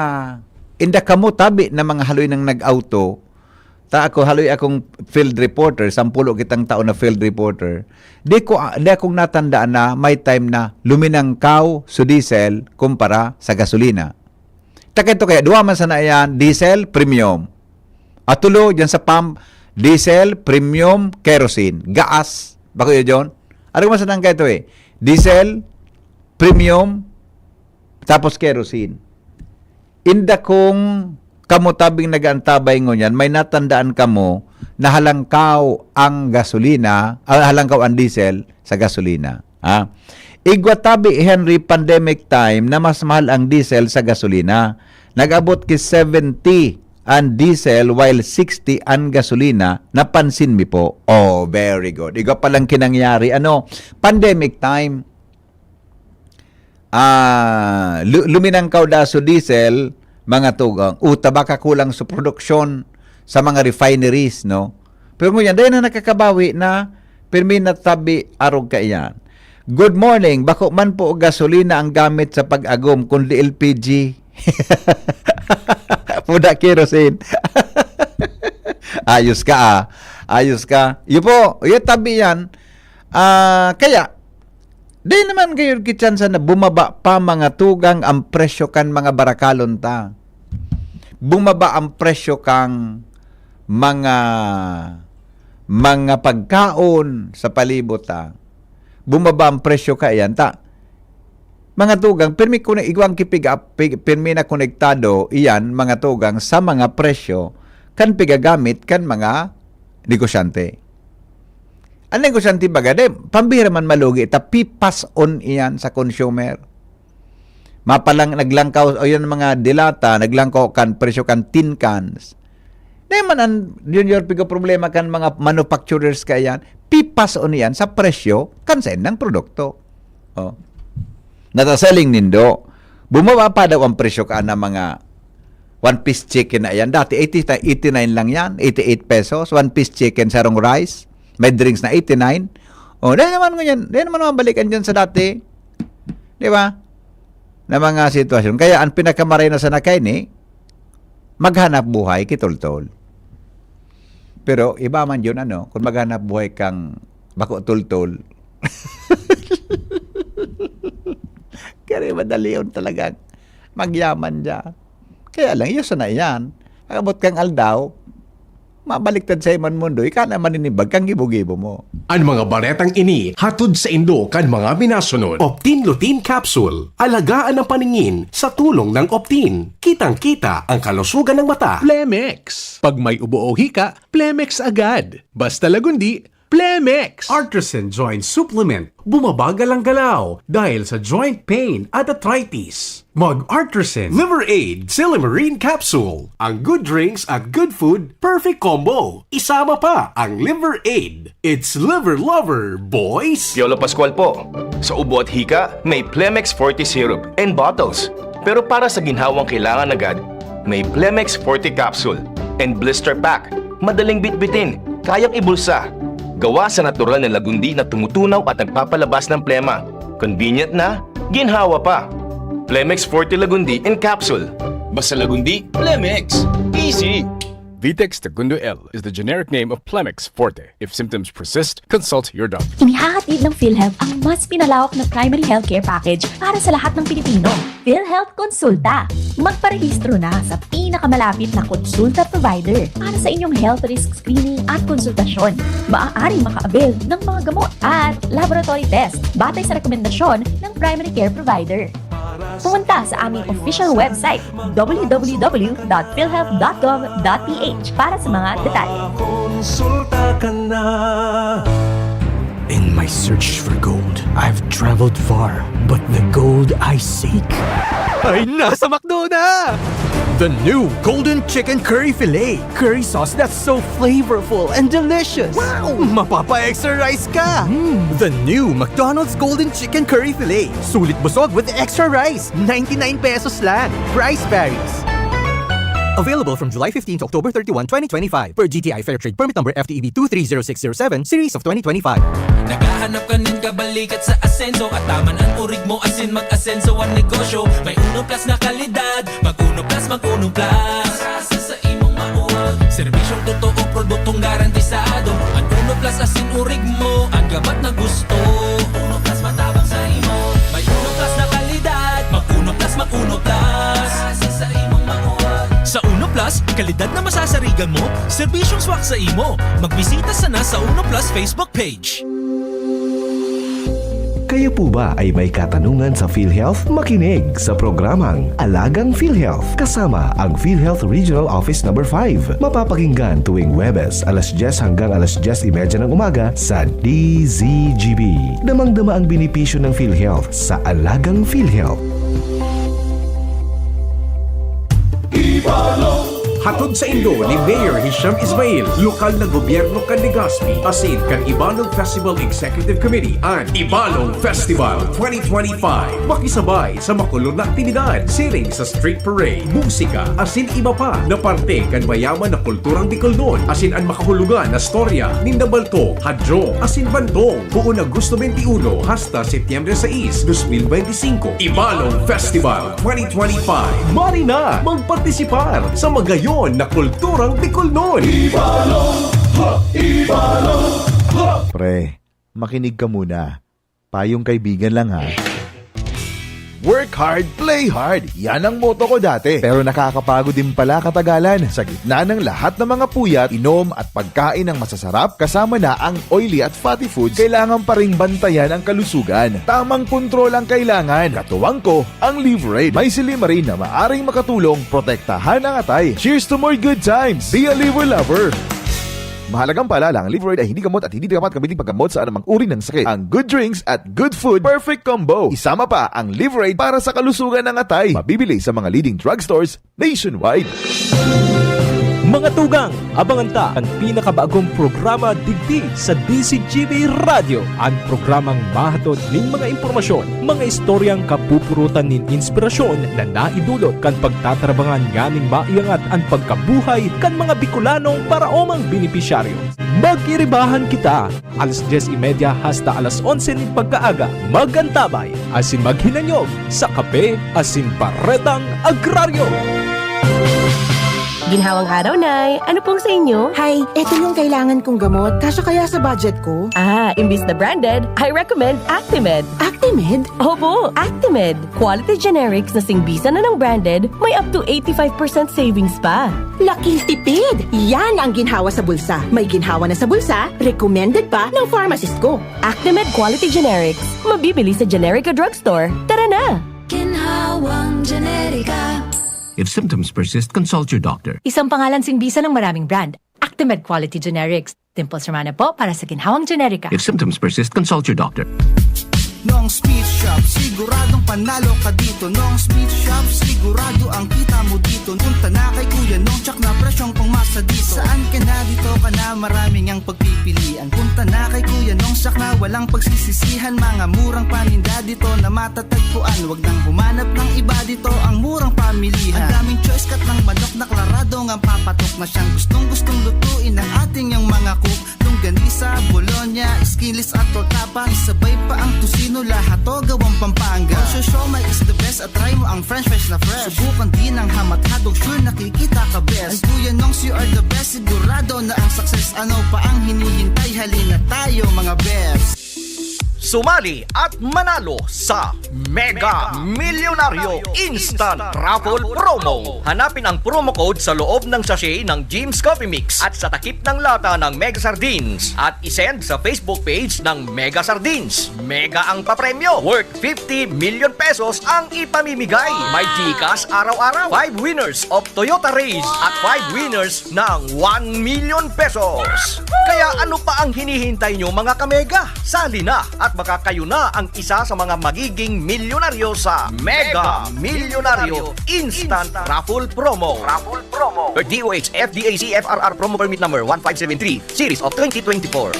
hindi kamo tabi na mga haloy nang nag-auto. Ta ako, haloy akong field reporter, sampulo kitang taon na field reporter. Di ko, di akong natandaan na may time na luminangkaw sa diesel kumpara sa gasolina. Ta kaito kaya, duwa man sana yan, diesel, premium. Atulo, dyan sa pump, diesel, premium, kerosene. Gas. Bako yun, John? Ano man sana kaito eh? Diesel, premium, tapos kerosene. Inda kung kamo tabing nag-aantabay ngunyan, may natandaan kamo na halangkaw ang gasolina, ah, halangkaw ang diesel sa gasolina. Ha? Igwa tabi, Henry, pandemic time na mas mahal ang diesel sa gasolina. Nag-abot ki seventy ang diesel while sixty ang gasolina. Napansin mi po. Oh, very good. Igwa palang kinangyari. Ano? Pandemic time. Ah, lu-, luminangkaw da so diesel, mga tugang. Uta baka kulang sa produksyon sa mga refineries, no? Pero ngunyan, dahil na nakakabawi na, pirmi na tabi arog kaiyan. Good morning. Bako man po gasolina ang gamit sa pag-agom, kundi L P G. Puda kerosene. Ayos ka, ah. Ayos ka. Iyo po, iyo tabi yan. Ah, kaya, di naman gayod ki tsansa na bumaba pa mga tugang ang presyo kan mga barakalon ta. Bumaba ang presyo kang mga, mga pagkaon sa palibot ta. Bumaba ang presyo kaiyan ta. Mga tugang, pirmi ko na igwang kipiga, pig-, pirmi na konektado iyan, mga tugang, sa mga presyo kan pigagamit kan mga negosyante. Ang negosyante baga, di, pambihira man malugi ta, pipas-on iyan sa consumer. Mapalang naglangkaw, o yun, mga dilata, naglangkaw kan presyo kan tin cans. Di man ang Junior Pigo problema kan mga manufacturers kaiyan, pipas-on iyan sa presyo kan saindang produkto. Oh. Nataseling nindo, bumaba pa daw ang presyo ka na mga one-piece chicken na iyan. Dati eighty, eighty-nine lang yan, eighty-eight pesos, one-piece chicken, sarong rice, may drinks na eighty-nine. Oh, dahil naman ngunyan, dahil naman mabalikan dyan sa dati. Di ba? Na mga sitwasyon. Kaya ang pinakamaray na sana kaini, maghanap buhay kitultol. Pero iba man yun, ano, kung maghanap buhay kang bako tultol. Kaya madalion talagang magyaman dyan. Kaya lang, iyo sana iyan. Pag-abot kang aldaw, mabaliktad sa iman mundo, ika na maninimbag kang gibo-gibo mo. An mga baretang ini hatod saindo kan mga minasunod. Optin Lutein Capsule. Alagaan ang paningin sa tulong ng Optin. Kitang-kita ang kalusugan ng mata. Plemex. Pag may ubo o hika, Plemex agad. Basta Lagundi, Plemex! Artisan Joint Supplement. Bumabagal ang galaw dahil sa joint pain at arthritis. Mag-Artisan Liver Aid Silymarin Capsule. Ang good drinks at good food, perfect combo. Isama pa ang Liver Aid. It's Liver Lover, boys! Piolo Pascual po. Sa ubo at hika, may Plemex Forte Syrup and bottles. Pero para sa ginhawang kailangan agad, may Plemex Forte Capsule and Blister Pack. Madaling bitbitin, kayang ibulsa. Gawa sa natural na lagundi na tumutunaw at nagpapalabas ng plema. Convenient na, ginhawa pa. Plemex Forte Lagundi in Capsule. Basta Lagundi, Plemex. Easy! Vitex Segundo L is the generic name of Plemex Forte. If symptoms persist, consult your doctor. Inihahatid ng PhilHealth ang mas pinalawak na primary healthcare package para sa lahat ng Pilipino. PhilHealth Konsulta. Magparehistro na sa pinakamalapit na konsulta provider para sa inyong health risk screening at konsultasyon. Maaaring maka-avail ng mga gamot at laboratory test batay sa rekomendasyon ng primary care provider. Pumunta sa aming official website, w w w dot philhealth dot gov dot p h para sa mga detalye. Konsulta ka na. In my search for gold, I've traveled far, but the gold I seek ay nasa McDo na! The new Golden Chicken Curry Fillet. Curry sauce that's so flavorful and delicious. Wow! Mapapa-extra rice ka! Mm. The new McDonald's Golden Chicken Curry Fillet. Sulit busog with extra rice. Ninety-nine pesos lang. Price varies. Available from July fifteen to October thirty-one, twenty twenty-five, per G T I Fair Trade Permit Number F T E B two three zero six zero seven, Series of twenty twenty-five. Naghahanap ka nin kabalikat sa asenso at taman an urig mo asin mag-asenso an negosyo. May Uno Plus na kalidad, mag Uno Plus, mag Uno Plus. Sa, sa, sa imong mauwag. Serbisyong totoo, produktong garantisado. An Uno Plus asin urig mo, an gabat na gusto. Uno Plus matabang sa imo. May Uno Plus na kalidad, mag Uno Plus, mag Uno Plus. Sa, sa imong mauwag. Sa Uno Plus, kalidad na masasarigan mo, serbisyong swak sa imo. Magbisita sana sa Uno Plus Facebook page. Kayo po ba ay may katanungan sa PhilHealth? Makinig sa programang Alagang PhilHealth kasama ang PhilHealth Regional Office Number five. Mapapakinggan tuwing Huwebes, alas dyes hanggang alas dyes y media ng umaga sa D Z G B. Damang-dama ang benepisyo ng PhilHealth sa Alagang PhilHealth. Hatod saindo ni Mayor Hisham Ismail, lokal na gobyerno kan Legazpi, asin kan Ibalog Festival Executive Committee, an Ibalog Festival twenty twenty-five. Makisabay sa makulor na aktibidad, siring sa street parade, musika, asin iba pa na parte kan mayaman na kulturang Bicolnon, asin an makahulugan na storya nin Nabaltong, Hadjo, asin Bantong. Poon Agosto twenty-one hasta Setyembre sais, dos mil bente singko. Ibalog Festival twenty twenty-five. Mari na magpartisipar sa magayon na kulturang Bicolnon. Ibalog! Ha! Ibalog! Ha! Pre, makinig ka muna. Payong kaibigan lang, ha. Work hard, play hard. Yan ang motto ko dati. Pero nakakapagod din pala katagalan. Sa gitna ng lahat ng mga puyat, inom at pagkain ng masasarap, kasama na ang oily at fatty foods, kailangan pa ring bantayan ang kalusugan. Tamang kontrol ang kailangan. Katuwang ko, ang Liverade. May silymarin na maaring makatulong protektahan ang atay. Cheers to more good times! Be a Liver Lover! Mahalagang paalala, ang Liverade ay hindi gamot at hindi dapat gamitin paggamot sa anumang uri ng sakit. Ang good drinks at good food, perfect combo. Isama pa ang Liverade para sa kalusugan ng atay. Mabibili sa mga leading drugstores nationwide. Mga tugang, abangan ta an pinakabagong programa digdi sa D Z G B Radyo. An programang mahatod nin mga impormasyon, mga istoryang kapupurutan nin inspirasyon na naidulot kan pagtatarabangan nganing maiangat an pagkabuhay kan mga Bicolanong paraomang benepisyaryo. Mag-iribahan kita, alas dyes y media hasta alas onse nin pagkaaga. Mag-antabay asin maghinanyog sa Kape asin Baretang Agraryo. Ginhawang araw, Nay. Ano pong sa inyo? Hay, eto yung kailangan kong gamot. Kasya kaya sa budget ko? Ah, imbis na branded, I recommend Actimed. Actimed? Opo, Actimed. Quality generics na singbisan na ng branded, may up to eighty-five percent savings pa. Laking tipid! Yan ang ginhawa sa bulsa. May ginhawa na sa bulsa, recommended pa ng pharmacist ko. Actimed Quality Generics. Mabibili sa Generica Drugstore. Tara na! Ginhawang Generica. If symptoms persist, consult your doctor. Isang pangalan singbisan ng maraming brand. Actimed Quality Generics. Dimples Romana po para sa ginhawang generika. If symptoms persist, consult your doctor. Nong's Meat Shop, siguradong panalo ka dito. Nong's Meat Shop, sigurado ang kita mo dito. Punta na kay Kuya Nong, tsak na presyong pangmasa dito. Saan ka na, dito ka na, maraming ang pagpipilian. Punta na kay Kuya Nong, tsak na walang pagsisisihan. Mga murang paninda dito na matatagpuan. Wag nang humanap ng iba dito, ang murang pamilihan. Ang daming choice, cut ng manok na klarado ngang papatok na siyang gustong-gustong lutuin ng ating yang mga cook. Longganisa, bologna, skinless at torta pa. Isabay pa ang tocino, lahat to gawang Pampanga. Ang siomai is the best at try mo ang french fries na fresh. Subukan din ang ham at hotdog, sure nakikita ka best. Ang Kuya Nongs, you are the best, sigurado na ang success. Ano pa ang hinihintay? Halina tayo, mga best. Sumali at manalo sa Mega Milyonaryo Instant Raffle Promo. Hanapin ang promo code sa loob ng sachet ng Jim's Coffee Mix at sa takip ng lata ng Mega Sardines at isend sa Facebook page ng Mega Sardines. Mega ang papremyo, worth fifty million pesos ang ipamimigay. May GCash araw-araw. Five winners of Toyota Raize at five winners ng one million pesos. Kaya ano pa ang hinihintay nyo, mga kamega? Sali na at baka kayo na ang isa sa mga magiging milyonaryo sa Mega Milyonaryo Instant Raffle Promo. Raffle Promo. Per DOH FDAC FRR Promo Permit Number one five seven three, Series of twenty twenty-four.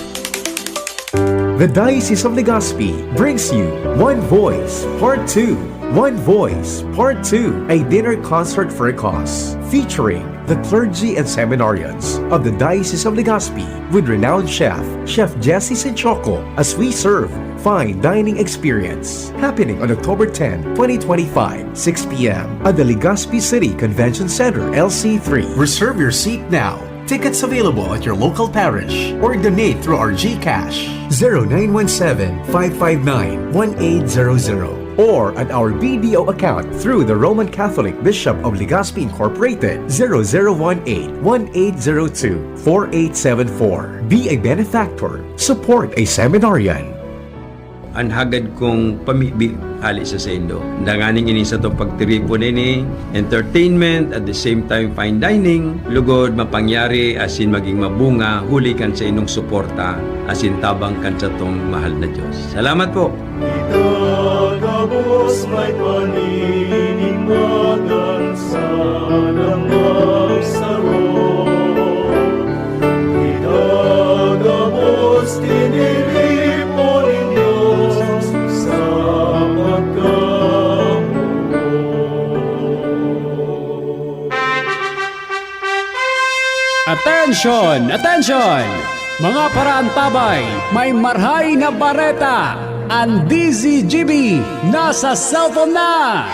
The Diocese of Legazpi brings you One Voice Part two. One Voice Part two, a dinner concert for a cause, featuring the clergy and seminarians of the Diocese of Legazpi with renowned chef, Chef Jesse Sinchoco, as we serve fine dining experience, happening on October ten, twenty twenty-five, six p.m. at the Legazpi City Convention Center, L C three. Reserve your seat now. Tickets available at your local parish or donate through our GCash, zero nine one seven, five five nine, one eight zero zero, or at our BDO account through the Roman Catholic Bishop of Legazpi Incorporated, zero zero one eight, one eight zero two, four eight seven four. Be a benefactor. Support a seminarian. An hagad kong pamibi hale sa saindo. Danganing ini satong pagtiripon ini, entertainment, at the same time fine dining, lugod mapangyari asin maging mabunga huli kan saindong suporta asin tabang kan satong mahal na Dios. Salamat po! Ika gabos may paninimbagan sa damang saro. Ika gabos tiniripo nin Dios sa pagkamoot. Attention! Attention! Mga paraantabay, may marhay na bareta! An D Z G B nasa cellphone na!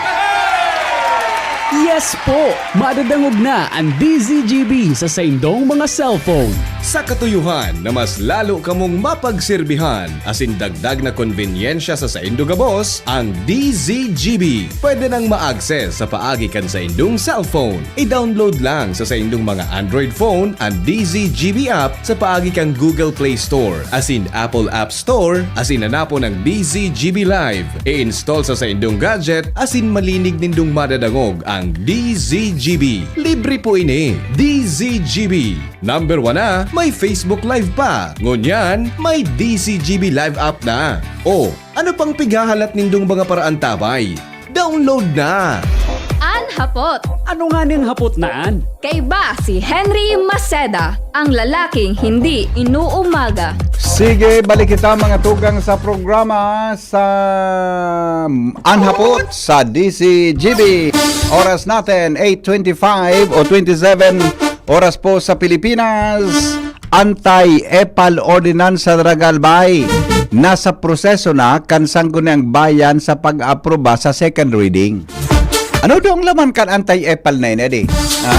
Yes po! Madadangog na an D Z G B sa saindong mga cellphone. Sa katuyohan na mas lalo kamong mapagserbihan asin dagdag na konbenyensya sa saindo gabos, ang D Z G B pwede nang ma-access sa paagi kan saindong cellphone. I-download lang sa saindong mga Android phone an D Z G B app sa paagi kan Google Play Store asin Apple App Store asin hanapon ang D Z G B Live. I-install sa saindong gadget asin malinig nindong madadangog ang D Z G B. Libre po ini. D Z G B. Number one na, may Facebook Live pa. Ngunyan, may D Z G B Live app na. O, ano pang pighahalat nindong mga paraantabay? Download na! An hapot. Ano nganing hapot na an? Kaiba si Henry Maceda, ang lalaking hindi inuumaga. Sige, balik kita, mga tugang, sa programa sa An Hapot sa D Z G B. Oras natin, eight twenty-five o twenty-seven oras po sa Pilipinas. Anti-epal ordinansa, Daraga Albay, nasa proseso na kan Sangguniang Bayan sa pag-aproba sa second reading. Ano daw ang laman kan anti-epal na ini, di? Ha?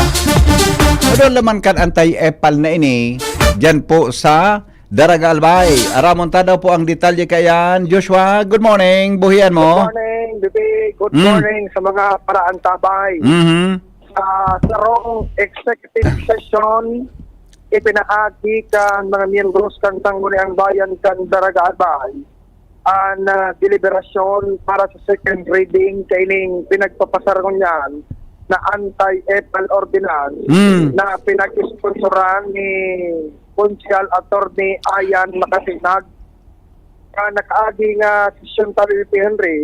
Ano daw ang laman kan anti-epal na ini diyan po sa Daraga Albay? Aramon ta daw po ang detalye kaiyan. Joshua, good morning. Buhian mo. Good morning, Bibi. Good Mm. morning sa mga paraantabay. Mhm. Sa sarong executive session, ipinaagi kan mga miyembros kan Sangguniang Bayan kan Daraga Albay an, ah, deliberasyon para sa second reading kaining pinagpapasar ngunyan na anti-epal ordinance Mm. na pinag-sponsoran ni Konsehal Attorney Ayan Makasinag. Sa nakaagi nga sesyon tabi, B P Henry,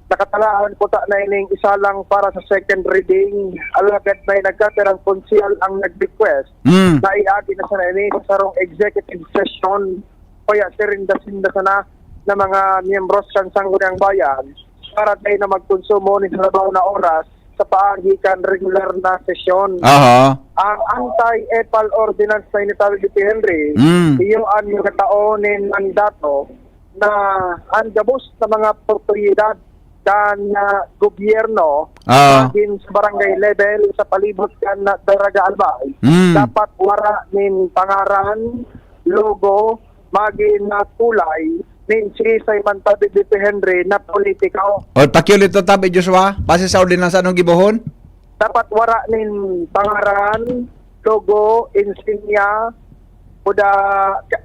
nakatalaan kuta na ining isa lang para sa second reading. Alagad may nagkapirang konsehal ang nag-request Mm. na iagi na sana ini sa sarong executive session, kaya sirinda-sinda sana na mga miyembros kan Sangguniang Bayan para tayo na magkonsumo ni sa labaw na oras sa paagi kan regular na sesyon. Aha. Ang anti-epal ordinance na initabi ni Henry, Mm. iyo an nagkatao nin mandato na an gabos na mga otoridad kan, ah, gobyerno, Ah. magin sa barangay level, sa palibot kan Daraga Albay, Mm. dapat wara nin pangaran, logo, magin na kulay, nin siisay man tabi, B P Henry, na politiko. O, pakiulit to tabi, Joshua. Base sa ordinansa, anong gibohon? Dapat wara nin pangaran, logo, insinya, kuda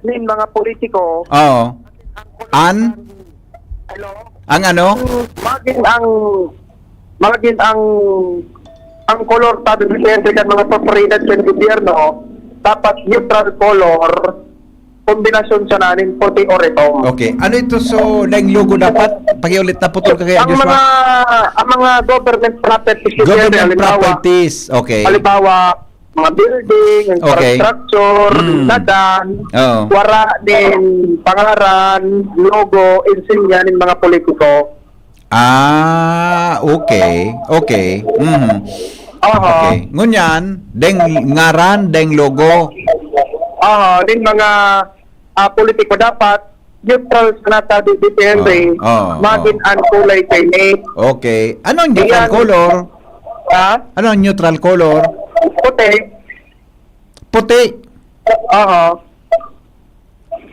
nin mga politiko. Oo. An? Hello? Ang ano? Magin ang, magin ang, ang kolor, tabi, depende kan mga propiedad kan gobyerno, dapat neutral color, kombinasyon sana nin puti o itom. Okay. Ano ito? So, daing logo dapat? Pakiulit, naputol ka kaya, Ang Joshua? mga, ang mga government properties, Government halimbawa, properties. Okay. halimbawa, mga building, Okay. infrastructure, Mm. dadan, Oo. wara nin pangaran, logo, insinya nin mga politiko. Ah, okay. Okay. Mhm. Aha. Okay. Ngunyan, daing ngaran, daing logo. Aha, nin mga, ah, politiko dapat neutral sana tabi, depende. Oo, oo, Magin oo. ang kulay kaini. Okay. Anong neutral Ayan. color? Ha? Anong neutral color? Puti. Puti. Aha.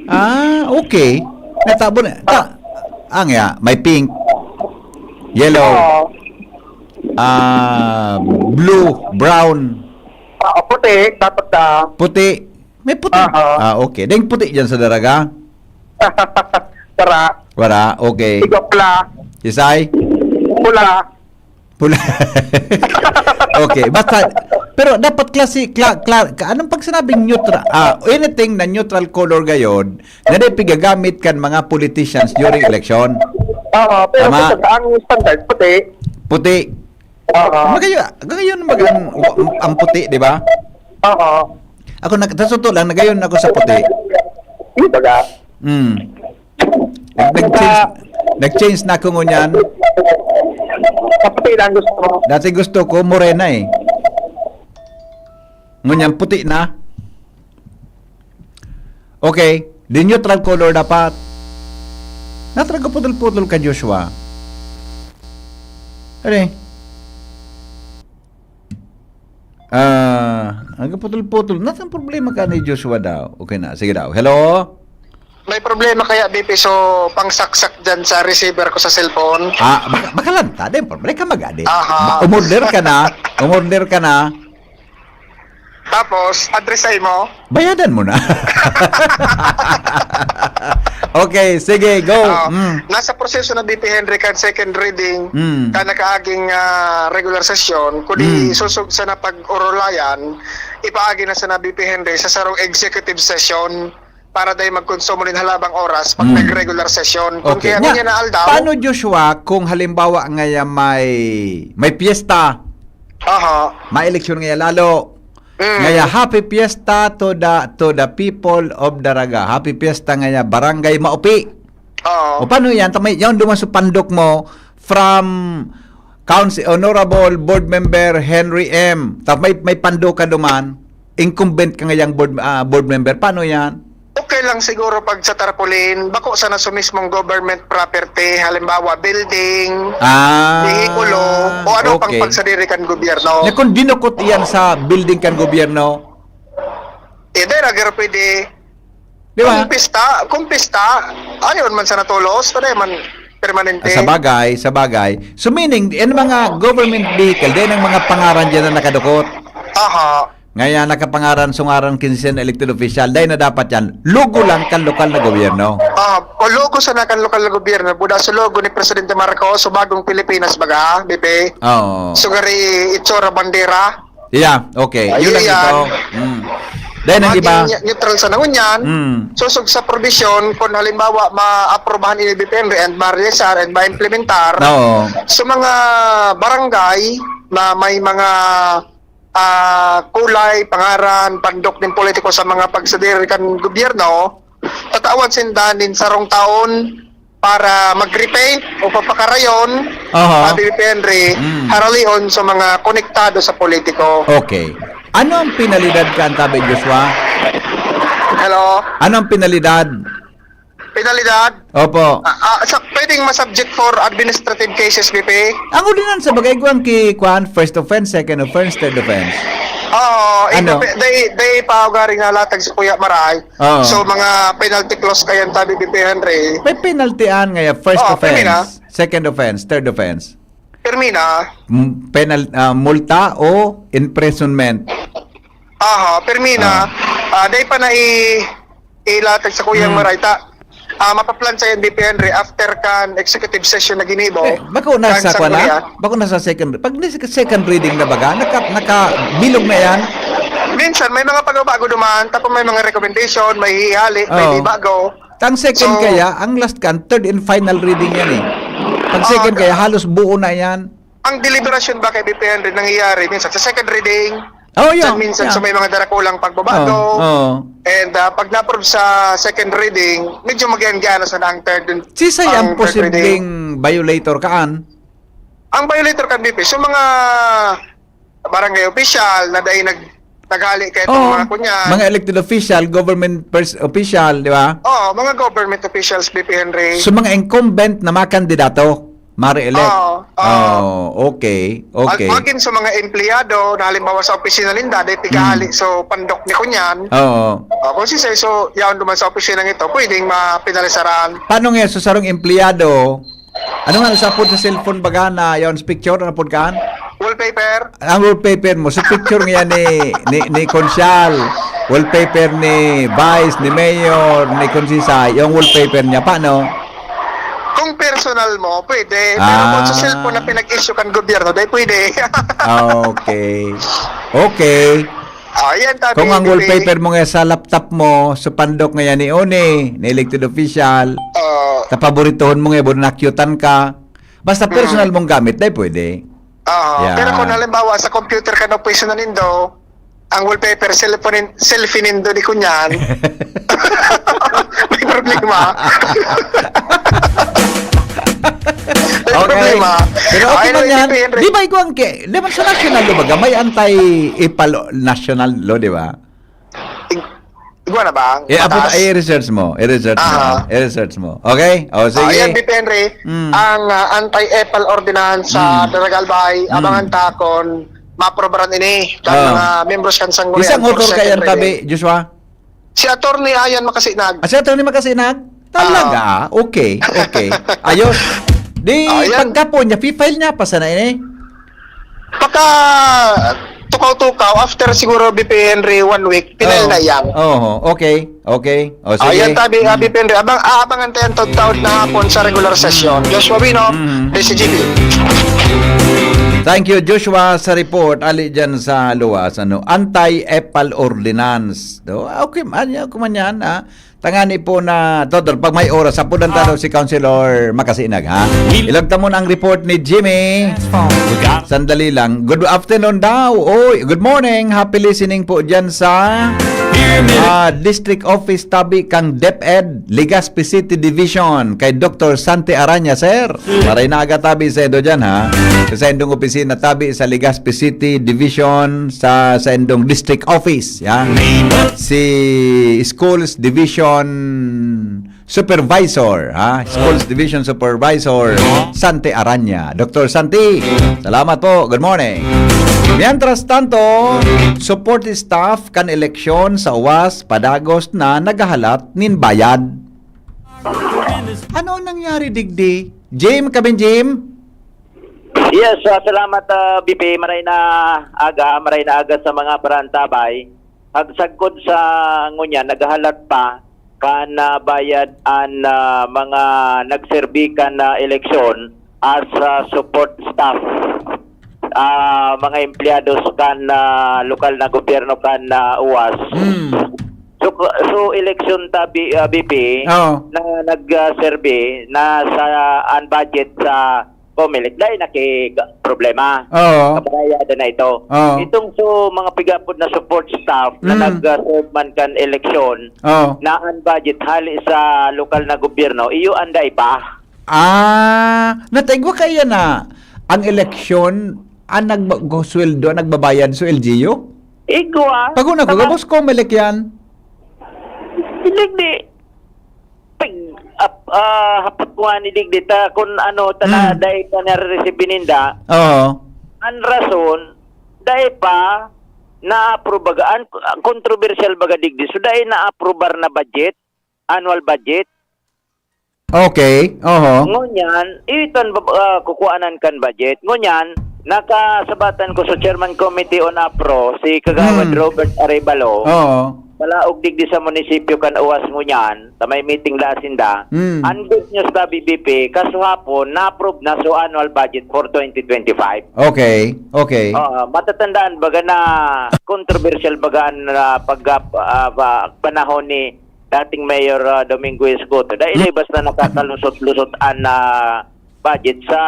Ah, okay. Natabo na. Ta, ang ya, may pink, yellow, Oo. ah, blue, brown. Ah, puti, dapat na. Puti. May puti. Aha. Ah, okay. Daing puti dyan sa Daraga? Wara. Wara, okay. Igo pula. Isay? Pula. Pula. Okay, basta, pero dapat klase, kla, kla, ka, anong pag sinabing neutral, ah, anything na neutral color gayon, na di pigagamit kan mga politicians during election. Oo, pero Tama. Sa ang standard, puti. Puti. Oo. Magayon, gayon mag, ang, ang puti, di ba? Oo. Ako, nag, sa totoo lang, nagayon ako sa puti. Di ba ga? Hmm. Nag, nag-change, nag-change na ako ngunyan. Sa puti lang gusto mo? Dati gusto ko morena eh. Ngunyan puti na. Okay, the neutral color dapat. Nata nagputol-putol ka, Joshua. Ano eh? Ah, nagputol-putol. Nasa problema ka ni Joshua daw? Okay na, sige daw. Hello? May problema kaya, B P, so pangsaksak dyan sa receiver ko sa cellphone? Ah, baka, baka lang ta, di problema ka mag-adi. Aha. Ba, umorder ka na, umorder ka na. Tapos, address sa imo? Bayadan mo na. Okay, sige, go. Oo. Mm. Nasa proseso na, B P Henry, kan second reading, Mm. kan nakaaging, ah, regular session, kundi Mm. susog sana pag-orolayan, ipaagi na sana, B P Henry, sa sarong executive session para dai magkonsumo nin halabang oras pag Mm. nag-regular session. Kung Okay. kaya Nya, ngunyan na aldaw, paano, Joshua, kung halimbawa ngaya may, may piyesta? Aha. May eleksyon ngaya lalo. Mm. Ngaya, happy fiesta to the, to the people of Daraga. Happy fiesta ngaya, Barangay Maupi. Oo. O, paano yan? Tama, yan duman sa pandok mo from Council, Honorable Board Member Henry M. Tapos may, may pandok ka duman, incumbent ka ngayang board, ah, board member. Paano yan? Okay lang siguro pag sa tarpaulin, bako sana sa mismong government property, halimbawa, building, Ah, vehikulo, o ano pang okay. pagsadiri kan gobyerno. Na kung dinukot iyan sa building kan gobyerno? Eh, dahil agad pwede. Di ba? Kung pista, kung pista, ayon man sana tolos, tanay man permanente. Sa bagay, sa bagay. So, meaning, yan mga government vehicle, din ang mga pangaran dyan na nakadukot. Aha. Ngaya nakapangaran, sungaran, kinsen, elected official, dahil na dapat yan, logo lang kan lokal na gobyerno. Ah, o logo sana kan lokal na gobyerno, buda sa logo ni Presidente Marcos, sa bagong Pilipinas, baga, B P? Oo. Sugari, itsura, bandera. Yeah, okay. Ayun Yun lang yan. ito. Mm. Dahil ang iba, maging neutral sa nangunyan. Mm. Sosog sa probisyon, kung halimbawa, maaprubahan ini B P N R and ma-realize and ma-implementar, Oo. sa mga barangay na may mga, ah, kulay, pangaran, pandok nin politiko sa mga pagsadiri kan gobyerno, tatawan sinda nin sarong taon para mag-repaint o papakarayon, Aha. sabi ni Henry, Mm. haralion sa mga konektado sa politiko. Okay. Ano ang penalidad kan tabi, Joshua? Hello? Ano ang penalidad? Penalidad? Opo. Ah, ah, sa, pwedeng ma-subject for administrative cases, B P? Ang ordinansa, bagay ko ang ki-, kwan, first offense, second offense, third offense. Oo, Ano? ipape-, day, day pa ugaring nalatag si Kuya Maray. Oo. So, mga penalty clause kayan tabi, B P Henry. May penalty an ngaya, first Oo, offense, pirmi na. second offense, third offense. Pirmi na. M-, penal-, ah, multa o imprisonment. Aha, pirmi na. Ah. Ah, day pa na i-, ilatag sa Kuyang Hmm. Maray ta. Ah, mapaplan sa B P Henry after kan executive session na ginibo. Eh, bako na Kan sa kwan na? Sanggunian. Bako na sa second. Pag ni-, second reading na baga, naka-, nakabilog na yan? Minsan, may mga pagbabago duman, tapos may mga recommendation, may hihali, may Oo. di bago. Ang second So, kaya, ang last kan, third and final reading yan eh. Pag Oo, second ta- kaya, halos buo na yan. Ang deliberasyon ba kay B P Henry nangyayari minsan sa second reading, Oh, yun. minsan, minsan Yeah. sa may mga darakulang pagbabago. Oo, oo. And, ah, pag na-approve sa second reading, medyo magyan-gyanan sana ang third, Sisay ang ang third reading. posibleng violator kaan? Ang violator kan B P, so mga barangay official na dahil nag-, naghali kay itong Oo. mga kunyan. Mga elected official, government pers-, official, di ba? Oo, mga government officials, B P Henry. So, mga incumbent na mga kandidato, ma-re-elect? Oo, oo. Oh, okay, okay. Mag-, magin sa mga empleyado na halimbawa sa opisina ninda, dahil tighali Hmm. sa pandok ni kunyan. Oo. Oh, kung si so, yaon duman sa opisina ng ito, pwedeng mapinalisaran. Paano nga, so, sarong empleyado, Ano nga, sa pod sa cellphone baga na yaon sa picture, ano pod kaan? Wallpaper. Ang wallpaper mo, sa picture nga ni, ni, ni Konsyal, wallpaper ni Vice, ni Mayor, ni Konsisay, yung wallpaper niya, paano? Kung personal mo, pwede. Pero kung sa Ah. cellphone na pinag-issue kan gobyerno, di pwede. Ah, okay. Okay. Ah, yan, tabi, Kung ang di pwede. Wallpaper mo nga sa laptop mo, sa pandok nga yan ni Oni, ni elected official, Oo. ta paboritohon mo nga, buno nakyutan ka. Basta Mm. personal mong gamit, dai pwede. Oo. Yeah. Pero kung halimbawa, sa computer ka na pwesto na nindo, ang wallpaper, cellphone nin-, selfie nindo ni kunyan, may problema. May Okay. problema. Pero okay Ay, man yan. P P N Di ba ikaw ang ke-, di ba sa national law baga, may anti-epal national law, di ba? Ig-, igwa na ba ang Eh, abot, batas? Ay, i-research mo. I-research mo. Aha. I-research mo. Okay? O, Ah, sige. yan, B P N Ray, Mm. ang, ah, anti-epal ordinance sa Mm. Daraga Albay, Mm. abangan ta kon maaprobaran ini kan Ah. mga miyembros kan Sanggunian Isang for author second kaya ang reading. tabi, Joshua? Si Attorney Ayan Makasinag. Ah, si Attorney Makasinag? Talaga, Ah. ah? Okay, okay. Ayos. Di, Ah, yan. pagkapon niya, fi-file niya pa sana ini? Pagka tukaw-tukaw, after siguro B P N Ray one week, pinail Oo. na yan. Oo, okay, okay. O, Ah, sige. yan tabi, ah, Mm. B P N Ray. Abang, aabangan tayo ang taon-taon na hapon sa regular session. Mm. Joshua Wino, Mm. D C G B. Thank you, Joshua, sa report. Ali dyan sa luwas, ano, anti-epal ordinance. Do, okay, ano, kuman yan, ah. Tangani po na, Todor, pag may oras, sapudan ta Ah. daw si Councilor Makasinag, ha? Will Ilagta mo na ang report ni Jimmy. Transform. Sandali lang. Good afternoon daw. Oy, good morning. Happy listening po dyan sa, Hear me. ah, District Office tabi kang DepEd, Legazpi City Division, kay Doktor Santi Araña, sir. Maray na aga tabi sa Edo dyan, ha? Sa indong opisina tabi sa Legazpi City Division, sa, sa indong District Office, ya. Si Schools Division Supervisor, ha? Schools Division Supervisor, Santi Araña. Doktor Santi, salamat po. Good morning. Mientras tanto, support staff kan eleksyon sa uwas padagos na naghahalat nin bayad. Ano ang nangyari digdi? Jim, Kabin Jim? Yes, ah, salamat, ah, B P. Maray na aga, maray na aga sa mga parantabay. Pagsagkod sa ngunyan, naghahalat pa kan, ah, bayad an, ah, mga nagserbi kan, ah, eleksyon as, ah, support staff. ah, mga empleyados kan, ah, lokal na gobyerno kan, ah, UAS. Mm. So, so eleksyon ta, B-, ah, B P, Oo. na nag-survey na sa an budget sa Comelec, dahil nakiproblema. Oo. Kabarayada na ito. Oo. Itong so, mga pigapod na support staff na Mm. nag-serve man kan eleksyon, Oo. na an budget hali sa lokal na gobyerno, iyo an dai pa. Ah, nataigwa kaya na ang eleksyon, ang nagba-, sweldo, ang nagbabayad sa L G U? Igwa. Pag una ko, Saka gabos Comelec yan. Hindi, di. Pag, ap-, ah, hapot ko nga ni Digdi, ta, kung ano, ta na, Hmm. dai pa nare-receive ninda, Oo. ang rason, dai pa na-approve baga, ang, ang controversial baga, Digdi. So, dai na-approbar na budget, annual budget. Okay, oho. Ngunyan, iton, ah, kukuanan kan budget. Ngunyan, nakasabatan ko sa Chairman Committee on APRO, si Kagawad Hmm. Robert Arevalo. Oo. Palaog digdi sa munisipyo kan UAS ngunyan, ta may meeting la sinda. Hmm. Ang good news ta, B B P, kasuhapon, na-approve na so annual budget for twenty twenty-five. Okay, okay. Oo, matatandaan baga na controversial baga an, ah, pag-, ah, pa-, panahon ni dating Mayor, ah, Domingo Escoto. Dahil Hmm. ay basta nakakalusot-lusot an, ah, budget sa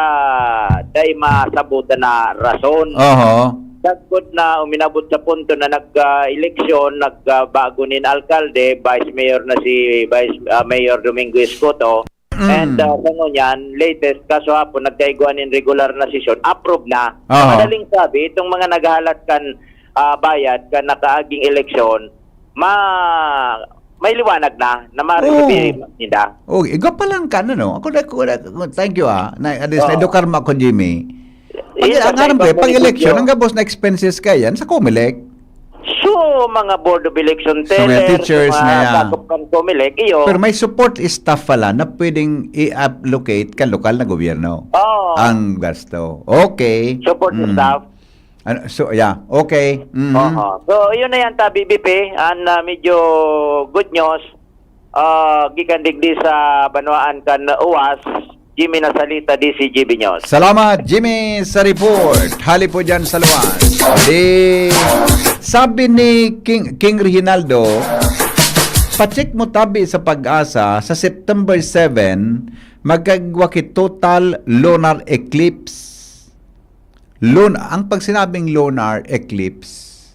dai masabutan na rason. Oho. Sagkod na uminabot sa punto na nag, ah, eleksyon, nag, ah, bago nin alkalde, vice mayor na si Vice, ah, Mayor Domingo Escoto. Mm. And, ah, sa ngunyan, latest, kasuhapon, nagkaigwa nin regular na sesyon, approve na. Sa Oho. madaling sabi, itong mga naghahalat kan, ah, bayad, kan nakaaging eleksyon, ma-, may liwanag na, na Oo. ma-resolve nila. Oh, igwa pa lang ka, ano, no? Ako na, ako na, thank you, ah. Na, at least, Oo. na-edukar mo ako, Jimmy. Pag Yes, ang sa aram ko, eh, ibang pag eleksyon, negosyo. ang gabos na expenses ka yan, sa Comelec. So, mga Board of Election So, mga teller, teachers mga na yan. sakop kan Comelec, iyo. Pero may support staff pala na pwedeng i-allocate kan lokal na gobyerno Oo. ang gasto. Okay. Support Mm. staff. Ano, so, yeah. Okay. Mhm. Oo. So, yun na yan, ta, B B P. An, ah, medyo good news. Ah, gikan digdi sa banwaan kan UAS, Jimmy Nasalita, D C G B News. Salamat, Jimmy, sa report. Hali po dyan sa luwas. Di, sabi ni King, King Reginaldo, "Pacheck mo tabi sa PAGASA, sa September seven, magkagwa ki total lunar eclipse." Lun-, ang pagsinabing lunar eclipse,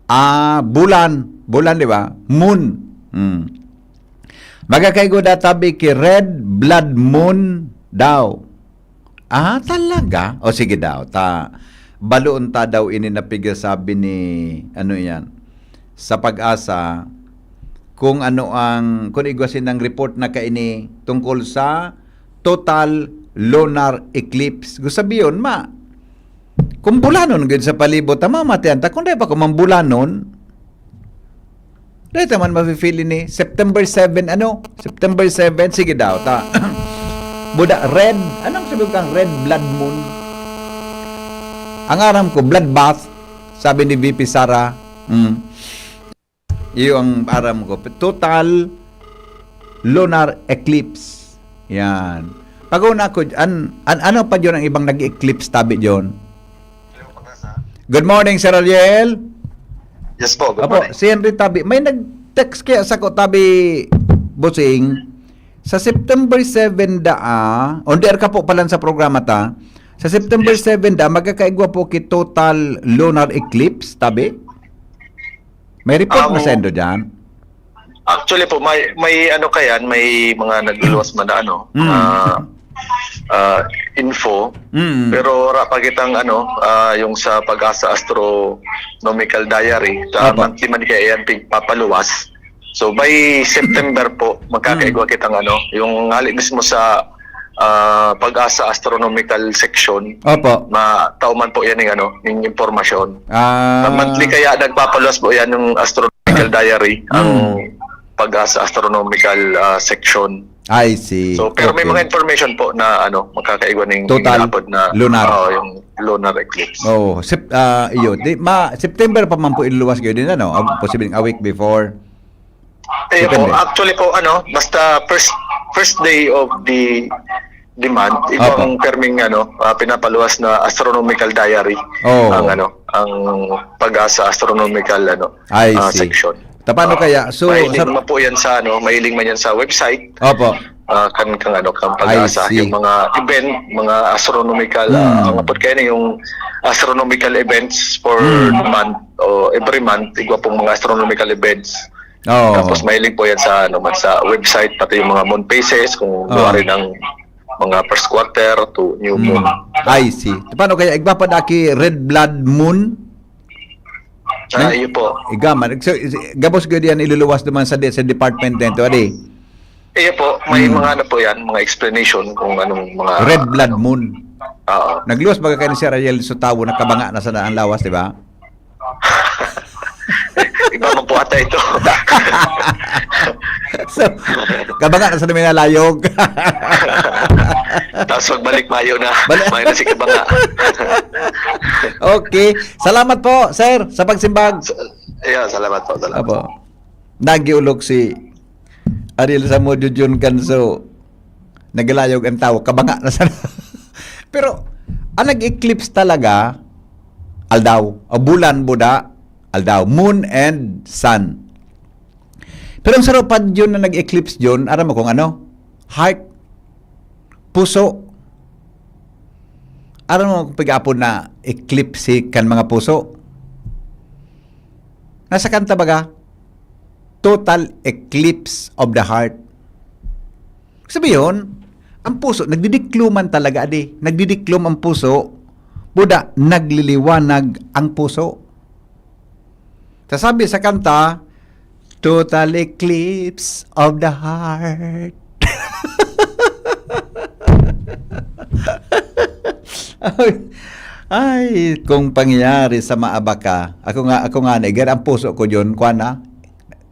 ah, bulan, bulan, di ba? Moon. Hmm. Magkakaigo da tabi ki red blood moon daw. Ah, talaga? O sige daw, ta, baloon ta daw ini na pigasabi ni, ano yan, sa PAGASA, kung ano ang, kung igwa sinang report na kaini tungkol sa total lunar eclipse. Gusto sabiyon, ma, kung bulanon gud sa palibot, ta, mamatian ta, kung dai pa ko mambulanon, dai ta man mafe-feel ini. September seven, ano? September seven, sige daw, ta. Buda, red, anong sabi kang red blood moon? Ang aram ko, bloodbath, sabi ni V P Sara. Mm. Iyo ang aram ko. Total lunar eclipse. Yan. Pag-una ko, an, an, ano pa yun ang ibang nag-eclipse tabi yun? Good morning, Sir Ariel. Yes po, good Apo, morning. Si Henry tabi. May nag-text kaya sa ko tabi, Bossing, sa September seven da, ah, on the air ka po pala sa programa ta. Sa September Yes. seven da, magkakaigwa po ki total lunar eclipse, tabi? May report na Ang sendo dyan? Actually po, may, may ano ka yan, may mga nagluluwas man na ano, Mm. ah, ah, info. Mm. Pero wala pa kitang ano, ah, yung sa PAGASA Astronomical Diary, sa Apo. monthly man kaya yan, pigpapaluwas. So, by September po, magkakaigwa Mm. kitang ano, yung hali mismo sa, ah, PAGASA Astronomical Section, Opo. matao man po yan yung ano, yung impormasyon. Ah. Sa monthly kaya nagpapaluwas po yan yung Astronomical Diary, ang Mm. PAGASA Astronomical, ah, Section. I see. So, pero may Okay. mga information po na ano, magkakaigwa ng Total inaapod na, lunar. oo, yung lunar eclipse. Oo, Sep-, ah, iyo, di, ma-, September pa man po iluluwas kayo din, ano? Ag-, posibleng a week before. Eh, po, Depende. actually po, ano, basta first, first day of the demand, ito Opo. ang perming, ano, ah, pinapaluwas na astronomical diary, Oo. ang, ano, ang PAGASA astronomical, ano, I ah, see. section. Ta, paano Ah, kaya? So, mahiling sa man po yan sa, ano, mahiling man yan sa website, Opo. ah, kan, kan, ano, kan I PAGASA, see. yung mga event, mga astronomical, ah, Hmm. ang apod kaya na yung astronomical events for Hmm. the month o every month, igwa pong mga astronomical events. Oo. Tapos mahiling po yan sa, ano, man sa website, pati yung mga moon phases, kung Oo. luwarin ang mga first quarter to new Hmm. moon. I see. Paano kaya? Igwa pa daki red blood moon? Ah, Nang iyo po. Igaman. So, is-, gabos gud yan iluluwas naman sa de-, sa department din to, adi? Iyo po. May Hmm. mga ano po yan, mga explanation kung anong mga Red blood moon. Oo. Nagluwas baga kayo ni Sir Ariel sa tawo, nakabanga na sana ang lawas, di ba? Iba man po ata ito. So, kabanga na sana may nalayog. Tapos pagbalik, mayo na. Bali- Mayo na si kabanga. Okay. Salamat po, sir, sa pagsimbag. Sa-, yeah, salamat po, salamat. Apo. Nagiulok si Ariel Zamudio Jun Canso. Naglayog ang tawo, kabanga na sana. Pero, ang nag-eclipse talaga, aldaw. O bulan, buda, aldaw. Moon and sun. Pero ang sarupad yun na nag-eclipse yun, aram mo kung ano? Heart. Puso. Aram mo kung pag-apon na eclipse kan mga puso? Nasa kanta baga, total eclipse of the heart. Sabi yun, ang puso, nagdidikluman talaga, adi. Nagdidiklum ang puso, buda, nagliliwanag ang puso. Sasabi sa kanta, "Total eclipse of the heart." Ay, ay, kung pangyayari sa maabaka, ako nga, ako nga, nigar ang puso ko yun, kuwan na,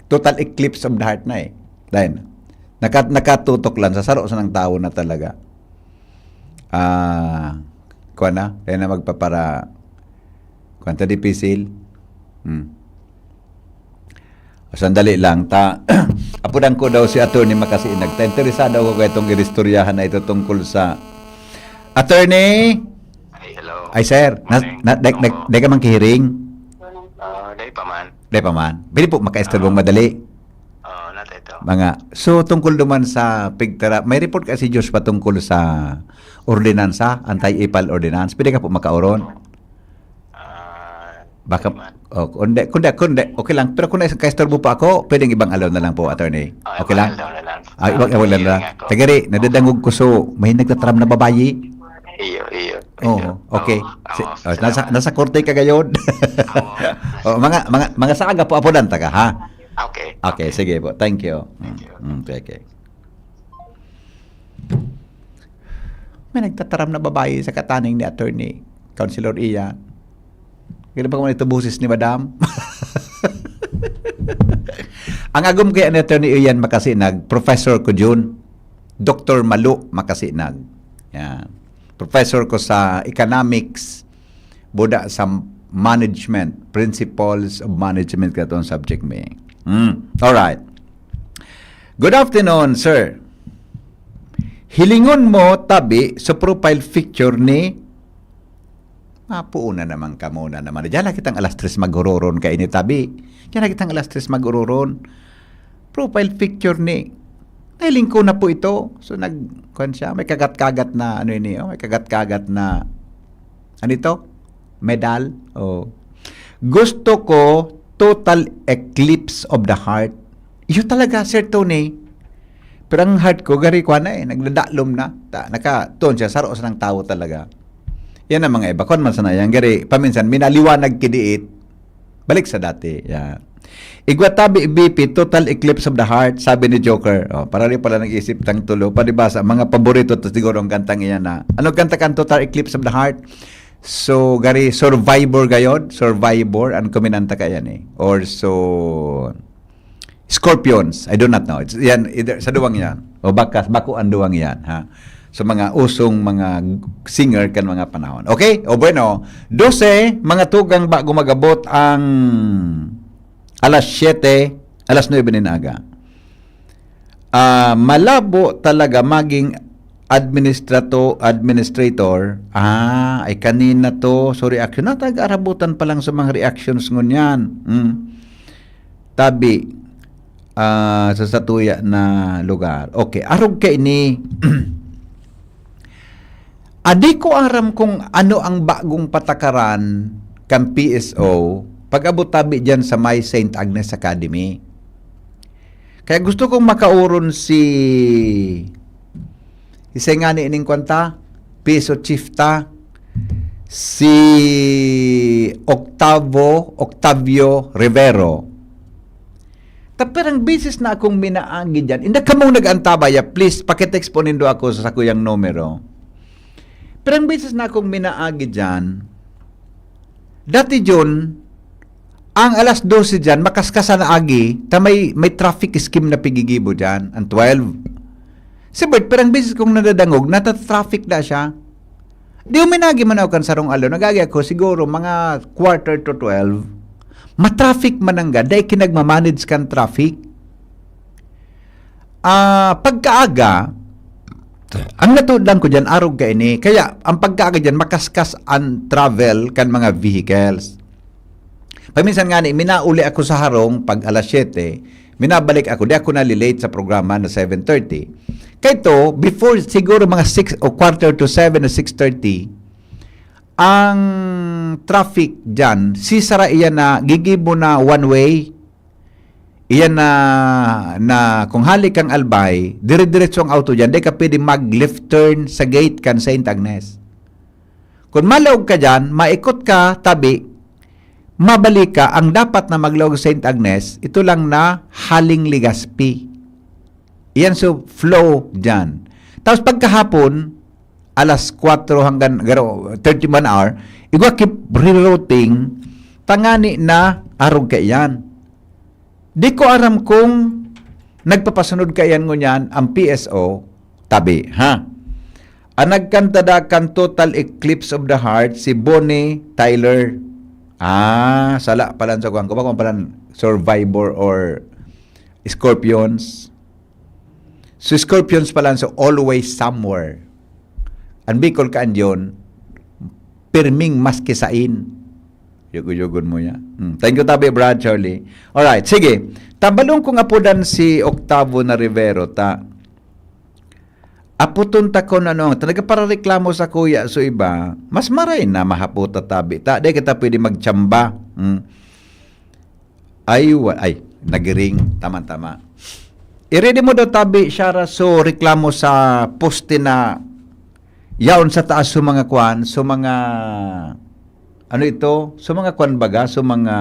total eclipse of the heart na eh. Dahil, naka-, nakatutok lang sa saro sa ng tao na talaga. Ah, kuwan na, kaya na magpapara-, kuwan ta, dipisil. Hmm. Sandali lang, ta, apudan ko daw si Attorney Makasinag. Ta, interesado ako kay itong iristoryahan na ito tungkol sa Attorney! Ay, hello. Ay, sir. Na, Morning. na, dek, dek, Oo. dek ka man kihiring? Ah, dai pa man. Dai pa man. Pwede po makaistorbo Ah. madali? Oo, nata ito. Mga, so, tungkol naman sa pigtara, may report kasi Diyos patungkol sa ordinansa, anti-ipal ordinance. Pwede ka po makaoron? Ah, Baka, man. oh, kundi, kundi, kundi, okay lang. Pero kung nais-, kaistorbo po ako, pwedeng ibang alaw na lang po, attorney. Ah, Okay lang? ibang alaw na lang. Ah, ibang, Ah, ibang alaw na lang. ako. Tagari, nadadangog ko, so, may nagtataram na babayi. Iyo, iyo, Oo, iyo. okay. Oo, Si-, oo, oh, nasa, salamat. nasa korte ka gayon? Oo. Oh, mga, mga, mga sa aga po, apodan ta ka, ha? Okay. Okay, sige po. Thank you. Thank you. Mm, mm, okay, okay. May nagtataram na babayi sa kataning ni Attorney Councilor Ian. Kaya pa kung ito boses ni Madam. Ang agom kay ni Attorney Ian Makasinag, Professor ko Jun, Doktor Malu Makasinag. Yan. Professor ko sa economics, buda sa management, principles of management, katong subject mi. Hmm. Alright. Good afternoon, sir. Hilingon mo tabi sa profile picture ni, mapuuna naman ka muna naman. Diyan na kitang alas tres maghuroron kaini tabi. Diyan na kitang alas tres maghuroron. Profile picture ni, nahiling ko na po ito. So, nag-, kuwan siya, may kagat-kagat na, ano ini, oh, may kagat-kagat na, ano ito? Medal? Oh. Gusto ko total eclipse of the heart. Iyo talaga, Sir Tony. Pero ang heart ko, gari ko na eh, nagdadalom na. Ta, nakatuon siya, saro sa ng tao talaga. Yan ang mga iba. Kuwan man sana yan, gari, paminsan, minaliwanag kidiit. Balik sa dati. Yan. Igwa tabi, B P, total eclipse of the heart, sabi ni Joker. Oh, parali pala nag-isip tang tulo. Palibasa, mga paborito to siguro ang kantang iyan na. Ano kanta kan total eclipse of the heart? So, gari, Survivor gayod? Survivor, ang kuminanta ka yan eh. Or so, Scorpions, I do not know. It's, yan, either, sa duwang yan. O baka, bako ang duwang yan, ha? Sa mga usong mga singer kan mga panahon. Okay? O bueno, dose, mga tugang bago magabot ang alas siyete, alas nuebe nin aga. Ah, malabo talaga maging administrato-, administrator, ah, ay kanina to, so reaction, natag-arabutan pa lang sa mga reactions ngunyan. Hmm. Tabi, ah, sa satuya na lugar. Okay, arog kaini. Adi ko aram kung ano ang bagong patakaran kan P S O pag-abot tabi diyan sa may Saint Agnes Academy. Kaya gusto kong makauron si, si Sengani ining kwanta, P S O chief ta, si Octavo, Octavio Rivero. Ta pirang beses na akong minaagi diyan. Inda kamong nag-antabaya, please, pakitext po nindo ako sa sakuyang numero. Pirang beses na akong minaagi diyan. Dati, Jun, ang alas dose diyan, makaskas an agi, ta may, may traffic scheme na pigigibo diyan, ang twelve. Si Bert, pirang beses kong nadadangog, nata-traffic na siya. Di uminagi man ako kan sarong aldaw, nag-agi ako siguro mga quarter to twelve. Matraffic man nanggad, dai kinagmamanage kan traffic. Ah, pagkaaga, ang natuod lang ko diyan, arog kaini. Kaya, ang pagkaaga diyan, makaskas an travel kan mga vehicles. Paminsan ngani, minauli ako sa harong pag alas siyete, minabalik ako, di ako nali-late sa programa na seven thirty. Kaito, before siguro mga six o quarter to seven o six thirty, ang traffic diyan, sisara iyan na gigibo na one way, iyan na, na kung hali kang Albay, dire-diretso ang auto diyan, di ka pwede mag-left turn sa gate kan Saint Agnes. Kung malaog ka diyan, maikot ka tabi, mabalik ka, ang dapat na maglaog Saint Agnes, ito lang na haling Legazpi. Iyan so flow diyan. Tapos pagkahapon, alas kwatro hanggang garo-, thirty-one hour, igwa keep rerouting, tangani na arog kaiyan. Di ko aram kung nagpapasunod kaiyan ngunyan ang P S O, tabi, ha? Ang nagkanta da kan Total Eclipse of the Heart, si Bonnie Tyler. Ah, sala palan sa kuwan ko. Bako palan Survivor or Scorpions. So, Scorpions palan, so always somewhere. Ang Bicol Canyon, pirming maski sain. Yugo-yugon mo yan. Hmm. Thank you, tabi, Brad Charlie. Alright, sige. Tabalong kong apodan si Octavo na Rivero, ta. Aputon ta kon ano, ta nagparareklamo sa kuya, so iba, mas maray na mahapot ta tabi. Ta, di kita pwede magtsamba. Hmm. Ay, wa-, ay, nagiring. Tama, tama. I-ready mo daw, tabi, Shara, so reklamo sa poste na yaon sa taas, so mga kwan, so mga, ano ito? So mga kwan baga, so mga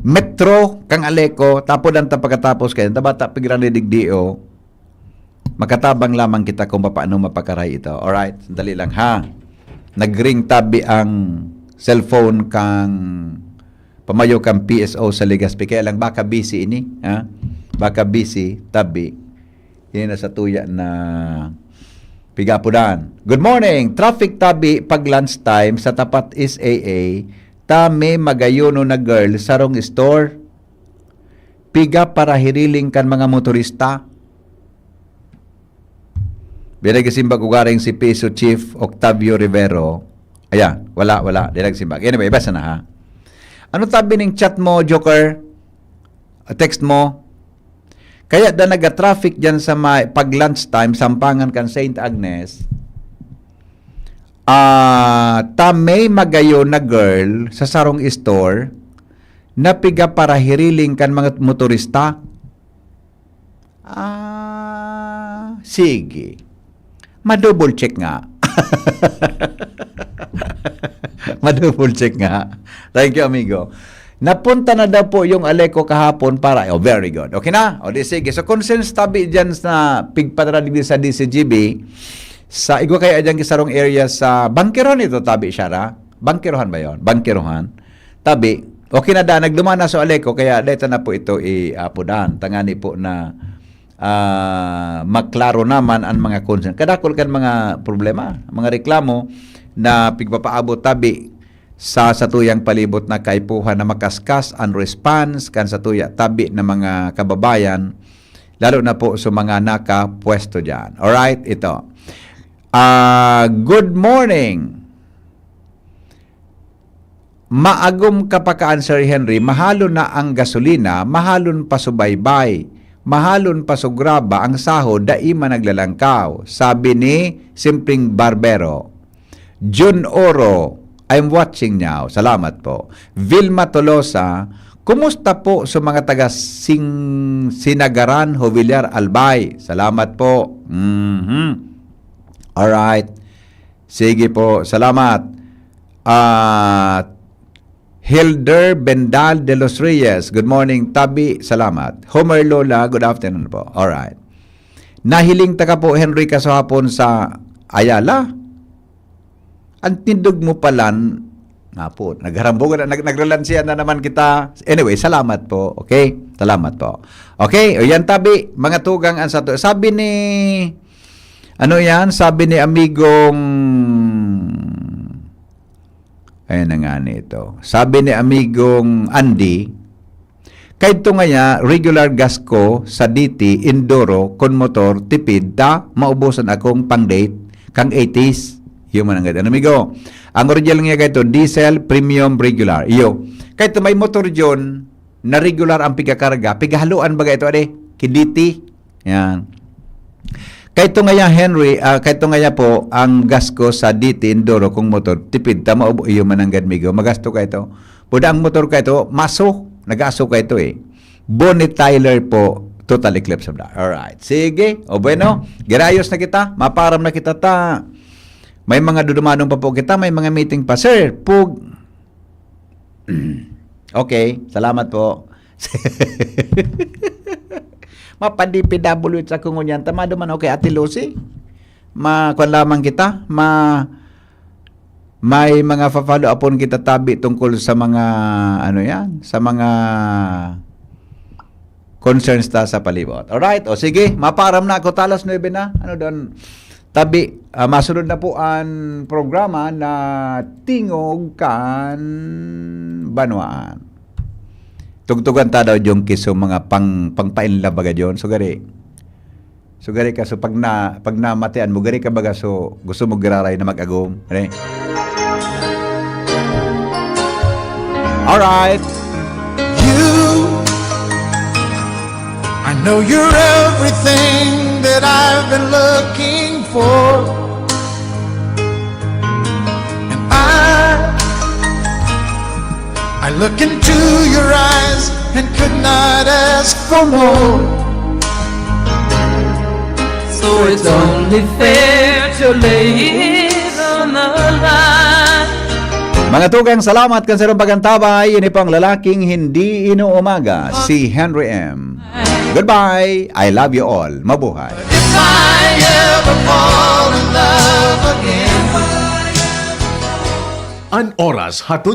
metro kang Aleco, tapod ang ta pagkatapos kayo, ta bata, pigrani digdio, makatabang lamang kita kung papaano mapakaray ito. Alright, sandali lang ha. Nagring tabi ang cellphone kang pamayo kang P S O sa Legazpi. Kaya lang baka busy ini, ha? Baka busy, tabi. Ini na sa tuya na pigapudan. Good morning! Traffic tabi pag lunch time sa tapat S A A. Ta may magayono na girl, sarong store. Piga para hiriling kan mga motorista. Binagisimbag ugaring si P S O Chief Octavio Rivero. Ayan, wala, wala. Di nagsimbag. Anyway, basta na ha. Ano tabi ning chat mo, Joker? Ah, text mo? Kaya da nag-traffic dyan sa may, pag lunch time, sampangan kan Saint Agnes. Ah, ta may magayon na girl sa sarong store na piga para hiriling kan mga motorista. Ah, sige. Ma-double check nga. Ma-double check nga. Thank you, amigo. Napunta na daw po yung Aleco kahapon para, oh, very good. Okay na? O di sige. So, kung since tabi dyan sa pigpadradig sa D C G B, sa igwa kaya dyan kisarong area sa Bangkeron ito, tabi siya ra? Bangkerohan ba yon? Bangkerohan. Tabi, okay na da, nagduman na so Aleco, kaya dito na po ito i-apodan. Tangani po na ah, maklaro naman ang mga concern. Kadakol kan mga problema, mga reklamo na pigpapaabot tabi sa satuyang palibot na kaipuhan na makaskas ang response kan satuya tabi na mga kababayan Lalo na po sa mga nakapwesto diyan. Alright, ito. Ah, good morning. Maagom ka pa kaan, Sir Henry, mahalon na ang gasolina, mahalon pa subaybay, mahalon pa sugraba ang sahod, dai man naglalangkaw, sabi ni Simpleng Barbero. Jun Oro, I'm watching now. Salamat po. Vilma Tolosa, kumusta po sa mga taga Sing-, Sinagaran, Jovillar, Albay? Salamat po. Mhm. Alright. Sige po, salamat. Ah, Hilder Bendal de los Reyes, good morning, Tabi, salamat. Homer Lola, good afternoon po. Alright. Nahiling taka po, Henry, kasahapon sa Ayala? Ang tindog mo palan, nga po, nagharambog na, nag-, nagrelansihan na naman kita. Anyway, salamat po. Okay? Salamat po. Okay, o yan, Tabi, mga tugang ang sato. Sabi ni, ano yan? Sabi ni amigong, ayan na nga nito. Sabi ni amigong Andy, "Kaidto ngaya, regular gas ko sa D T, Indoro, kon motor, tipid ta, maubusan akong pang-date kang eighties." Iyo man ang gad-, ano, amigo? Ang original niya kaito, diesel, premium, regular. Iyo. Kaito may motor John na regular ang pigakarga, pigahaluan baga ito, ade, ki D T. Yan. Kaito ngaya, Henry, ah, kaito ngaya po, ang gas ko sa D T Indoro kong motor, tipid ta, maubo-, iyo man ang gad, migo. Magasto ka ito. Buda ang motor ka ito, maso, nag-aso ka ito eh. Bonnie Tyler po, Total Eclipse of the Heart. Alright. Sige. O bueno, girayos na kita. Maparam na kita ta. May mga dudumanon pa po kita, may mga meeting pa. Sir, pug-, okay, salamat po. Mapadi-P W H ako ngunyan. Tamado man ako kay Ate Lucy. Ma-, kwan lamang kita. Ma-, may mga fa-follow upon kita, Tabi, tungkol sa mga, ano yan, sa mga concerns ta sa palibot. Alright? O sige, maparam na ako. Talas nuebe na. Ano doon? Tabi, ah, masunod na po ang programa na Tingog kan Banwaan. Tugtugan ta daw yung kiso mga pang, pangpainlove baga dyan. So, gari. So, gari ka. So, pag na, pag namatian mo, gari ka baga. So, gusto mo giraray na mag-agom. Gari. Alright. You, I know you're everything that I've been looking for. And I, I look into your eyes and could not ask for more. So it's only fair to lay it on the line. Mga tugang, salamat kan sarong pagantabay. Ini po ang lalaking hindi inuumaga, si Henry M. Goodbye. I love you all. Mabuhay. If I ever fall in love again. An oras hatod